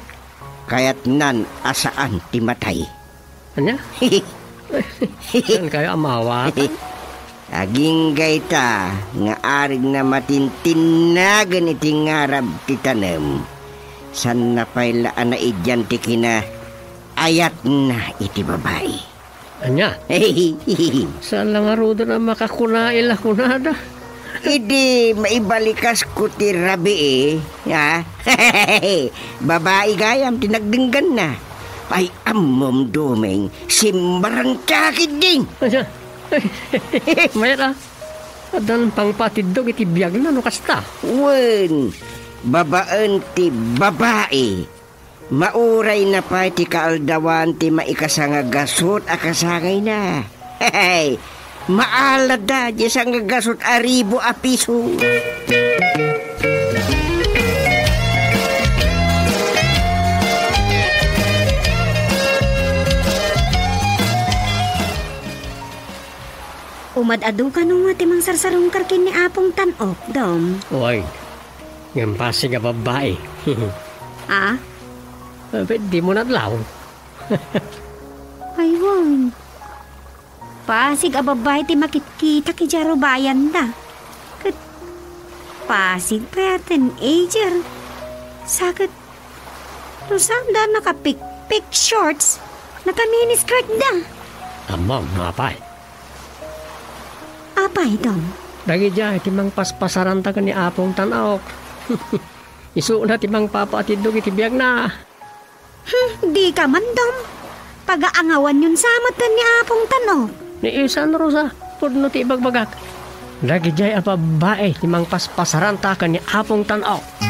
Kayatnan a saan ti matay. Ania? Saan kayo a mawat? Agingga ita nga arigna matintinnagen iti ngarab ti tanem. Saanna pay la a naidian ti kinaayatna iti babai. Ania? Saan la ngaruden a makakuna ila kunada? Idi maibalikas ko ti rabii, ha? Babai gayam ti nagdengganna. Ay, ammom, Doming, simbarangka ketdin. Ania? Mayat a, addan pangpatiddog iti biagna no kasta. Wen, babaen ti babai. Maurayna pay ti kaaldawan ti maikasanga gasut a kasangayna. Hey, maalada diay sangagasut a ribu a piso. Umad-adu kano nga ti mangsarsarungkar ken ni Apong Tan-ok, Dom? Uy, ngem pasig a babbai. Ah? Pwede mo nadlaw. Aywan. Pasig a babbai ti makitkitak idiay rubayanda. Ket pasig pay a teenager. Sa ket no saanda nakapikpik shorts, naka-miniskirt da. Ammom no apay? Apay, Dom? Dagidiay ti mangpaspasaranta ken ni Apong Tan-ok. Isuna ti mangpapaatiddog iti biagna. Hmm, dika man, Dom. Pagaangawanyon sa met ken ni Apong Tan-ok. Ni isan, Rosa, pudno ti ibagbagak. Dagidiay a babbai ti mangpaspasaranta ken ni Apong Tan-ok.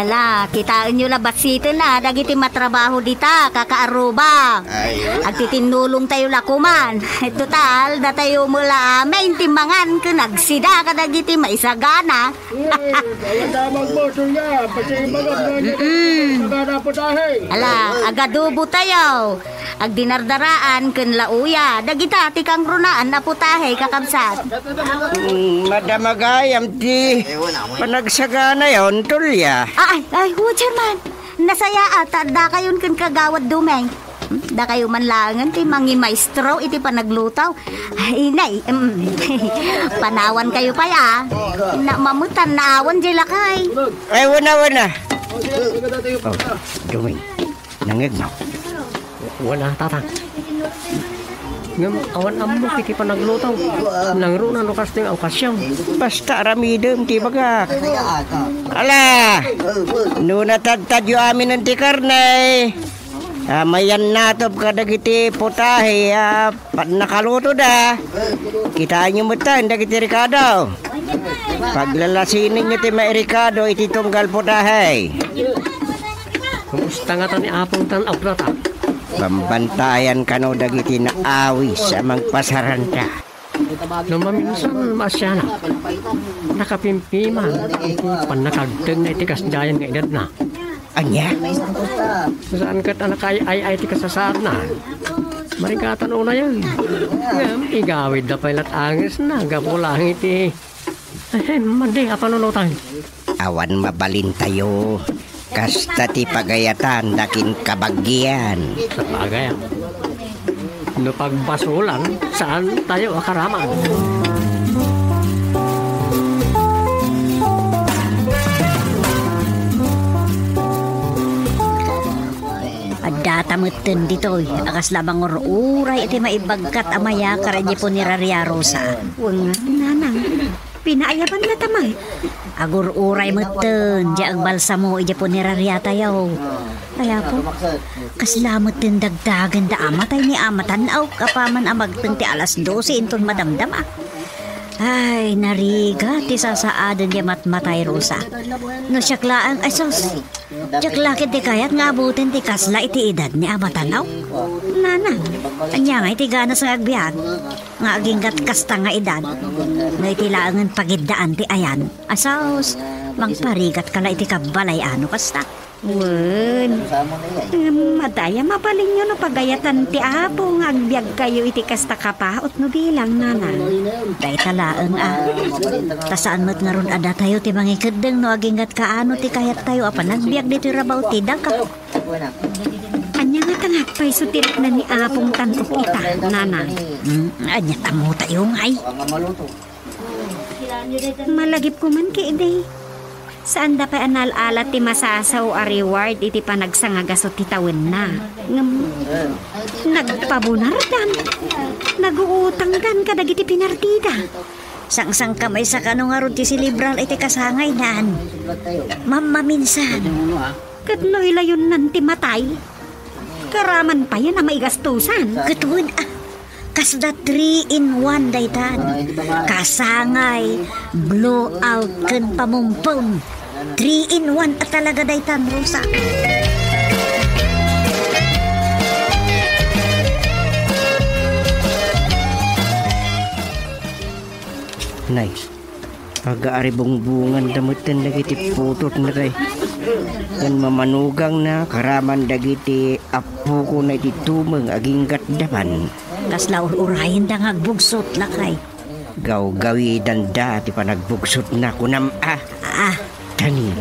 Ala, Kitaenyo la bassiten a dagiti matrabaho dita, kakaaruba. Ay. Agtitinnulongtayo la koman. Total, datayo met la amin ti mangan ken agsida kadagiti maisagana. Eh, awan damag mo, Julia. Pati ibagam na niya, Mm-mm. Ibagam na putahe. Ala, agadubo tayo. Agdinardaraan ken lauya. Dagita ti kangrunaan a putahe, kakabsat. Mm, madamagayam ti panagsaganayon, Julia. Ay, ay, oh, Chairman. Nasayaat, ta addakayon ken Kagawad Dumeng. Dakayo man laengen ti mangimaestro iti panagluto. Ay, nay, em, panawan kayo pay, a. Na, mamutan, naawan jay lakay. Ay, wana, wana. Oh, Dumeng, nangngegmo. Wana, Tatang. Ngem awan ammok iti panagluto. Nangruna no kasting a okasyon. Basta aramidem ti ibagak. Ala! No natadtadyo aminen ti karne, a, mayan natop kadagiti putahe a pannakalutoda. Kitaenyo metten dagiti rikado. Paglalasinenyo ti mairikado iti tunggal putahe. Kumusta ngata ni Apong Tan-aw, Tata? Bambantayan kano dagiti naawis a mangpasaranta. No maminsan, maasiana, nakapimpiman iti pannakagtengna iti kasdiayan nga edadna. Ania? Saan ket a nakaay-ay ti kasasaadna? Marigatan unayen. Ngem igawidda pay lat angesna gapu laeng iti Ahem, madi a panunotan. Awan mabalintayo. Kasta ti pagayatan da ken kabagian. Sabagay, a. No pagbasolan, saan tayo a karaman? Addata metten ditoy a kasla mangur-uray iti maibagkat a mayakar idiay punerariayo, Rosa. Wen, nanang, pinaayaban latta met. Agur-uray metten diay agbalsamo idiay punerariatayo. Ay, Apo, kasla metten dagdagenda a matay ni Ama Tan-aw apaman a magteng ti alas dose inton madamdama. Ay, narigat ti sasaaden diay matmatay, Rosa. No siak laeng, ay sus, diak la ketdi kayat nga abuten ti kasla iti edad ni Ama Tan-aw. Nanang, ania ngay ti ganas nga agbiag nga aginggat kasta nga edad? No iti laengen pagiddaan ti ayan, a sus, mangparigatka la iti kabbalay a no kasta. Wen, ngem adda aya mabalinyo no pagayatan ti Apo nga agbiagkayo iti kasta kapaut no bilang, nanang? Dayta laeng a. Ta saan met ngarud a datayo ti mangikeddeng no aginggat kaano ti kayattayo a panagbiag ditoy rabaw ti daga. Ania ngata nga agpayso ti rikna ni Apong Tan-aw ita, nanang? Hmm, ania tammotayo ngay? Malagipko man ketdi. Saanda pay a naal-ala ti masasao a reward iti panagsangagasut ti tawenna. Ngem, nagpabunardan. Naguutangdan kadagiti pinardida. Sangsangkamaysa kano ngarud ti selebrar iti kasangaydan. Mammaminsan. Ket no ilayonnan ti matay, karaman payen a maigastosan. Ket wen, a, kasla three in one daytan. Kasangay, blowout, ken pamumpon. Three in one a talaga daytan, Rosa. Nay, agaaribungbonganda metten dagiti putotna kay, ken mamanugangna karaman dagiti appokona iti tumeng aginggat dapan. Kasla ur-urayenda nga agbugsot, lakay. Gawgawidanda ti panagbugsotna, kunam a. Ah. Tani,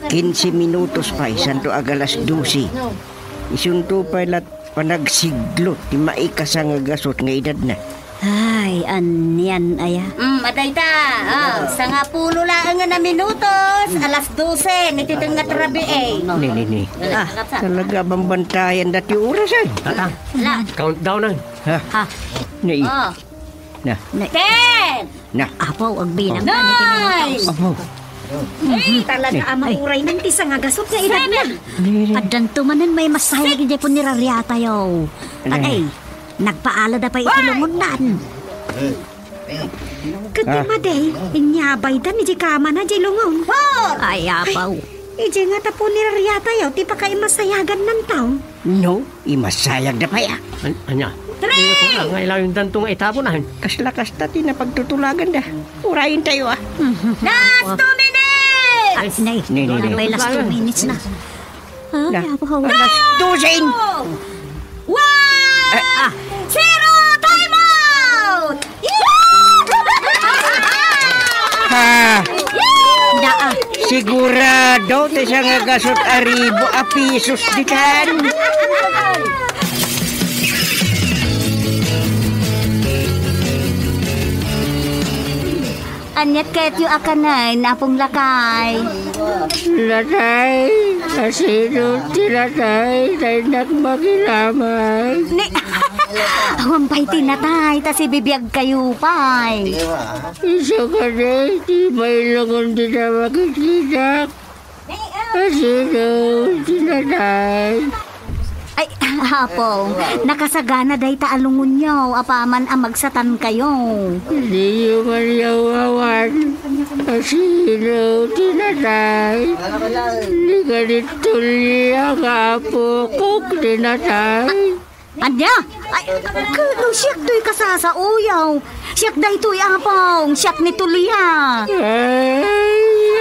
kinse minutos pay, santo agalas dose. Isunto pay lat panagsiglo ti maikasangagasut nga edadna. Ay, anian aya? Mm, adayta. Ah, sangapulo laeng a minutos, alas dose, iti tengnga ti rabii. Ni, ni, ni. Ah. Talaga bambantayan dati oras, ay. Tata, ala, countdown na. Ha? Ha? Ni. Oh. Na. Na. Ten! Na. Apo, agbilang ka na ti minutos. Apo. Ay, talaga, ay, a mauray man ti sangagasut nga edadna. Seven. Addanto manen may masayag idiay punerariatayo. Ano? Ay, nagpaalada pay iti lungondan. Ket ti madi, inyabaydan idiay kamana idiay lungon. Four. Ay, apaw. Idiay nga tapon ni Rariatayaw ti pakaimasayagan nantaw. No, imasayagda pay a. An-, anya? Three! Nga ilayon danto nga itabunan. Kasla kasta ti napagtutulaganda. Urayen tayo a. Last two minutes! Ay, nay. Nay, nay, nay. May last two minutes na. Ah, na. Alas dosen. One! Ah. Zero! Time out! Ha? Daa. Sigurado ti siya nga gasut a ribu a pisos ditan. Aniat ketyo a kanen, Apong Lakay? Lakay, asino ti lakay? Daynak makiramay. Ni, awan pay ti natay, ta sibibiag kayo pay. Isu kadi, ti mailungon ti namakikita. Asino ti natay? Ay, Apo, nakasagana dayta a lungonyo, apaman a magsatan kayo. Diyo man yawawan. Asino ti natay? Ni kadi Tulia nga apok ti natay. Ania? Ay, kuno siak toy kasasaoyaw. Siak daytoy, Apong. Siak ni Tulia. Ay,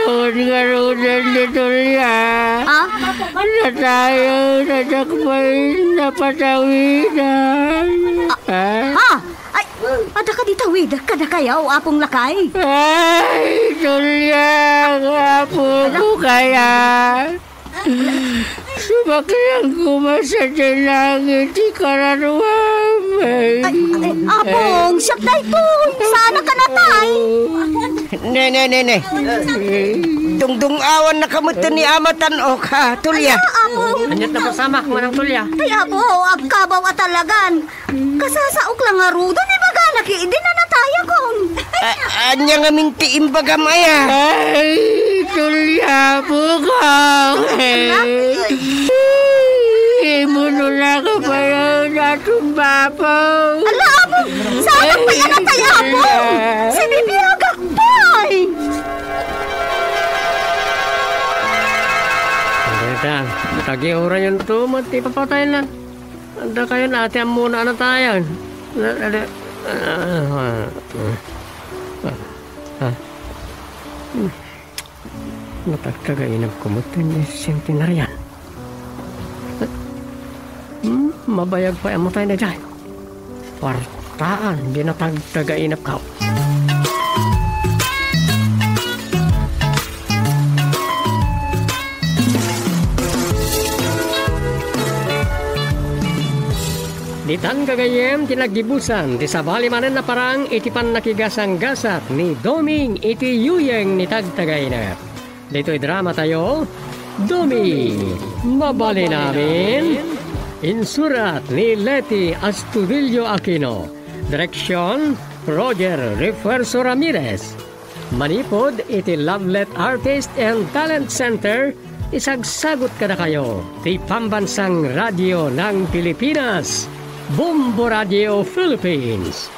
awan ngaruden ni Tulia. Ha? Natayo, nadakpay, napatawidan. Ah, ha? Ay, adda kadi tawidak kadakayo, Apong Lakay? Ay, Tulia, nga apo ko kaya. Sumaklang koma sa langit ti kararuam. Ay, ay, Apong, siak daytoy. Saan ka natay? Ne, ne, ne, ne. Dungdung-awan na kamet ni Ama Tan-ok, ha, Tulia. Ala, Apong. Aniat na pasamak, Manang Tulia? Ay, Apo, agkabaw a talagan. Kasasaok la ngaruden, ibagana ki, idi nanatayakon. A-, ania ngamin ti imbagam aya? Ay, Tulia, bukaw. Imunulaka payo, natumbapaw. Ala, Apo, saan pay a natay, Apo? Sinibiagak pay. Ang ganda. Tagiurayan to, mati papatayan na. Adda kayon ati ammona a natayan. Na, na, na, ah, ah, ah, ah. Hmm. Natagtagainep ko met ti centenarian. Hmm, mabayag pay a matay na dyan. Kwartaan, di natagtagainep ka. Ditan gagayyem ti naggibusan ti sabali manen a parang iti pannakigasanggasat ni Doming iti yuyeng ni Tagtagainep. Ditoy drama tayo, Doming, mabalin amin. Insurat ni Leti Astudillo Aquino. Direksyon, Roger Refuerzo Ramirez. Manipud iti Lovelet Artist and Talent Center, isagsagut kadakayo ti Pambansang Radio ng Pilipinas, Bombo Radio Philippines.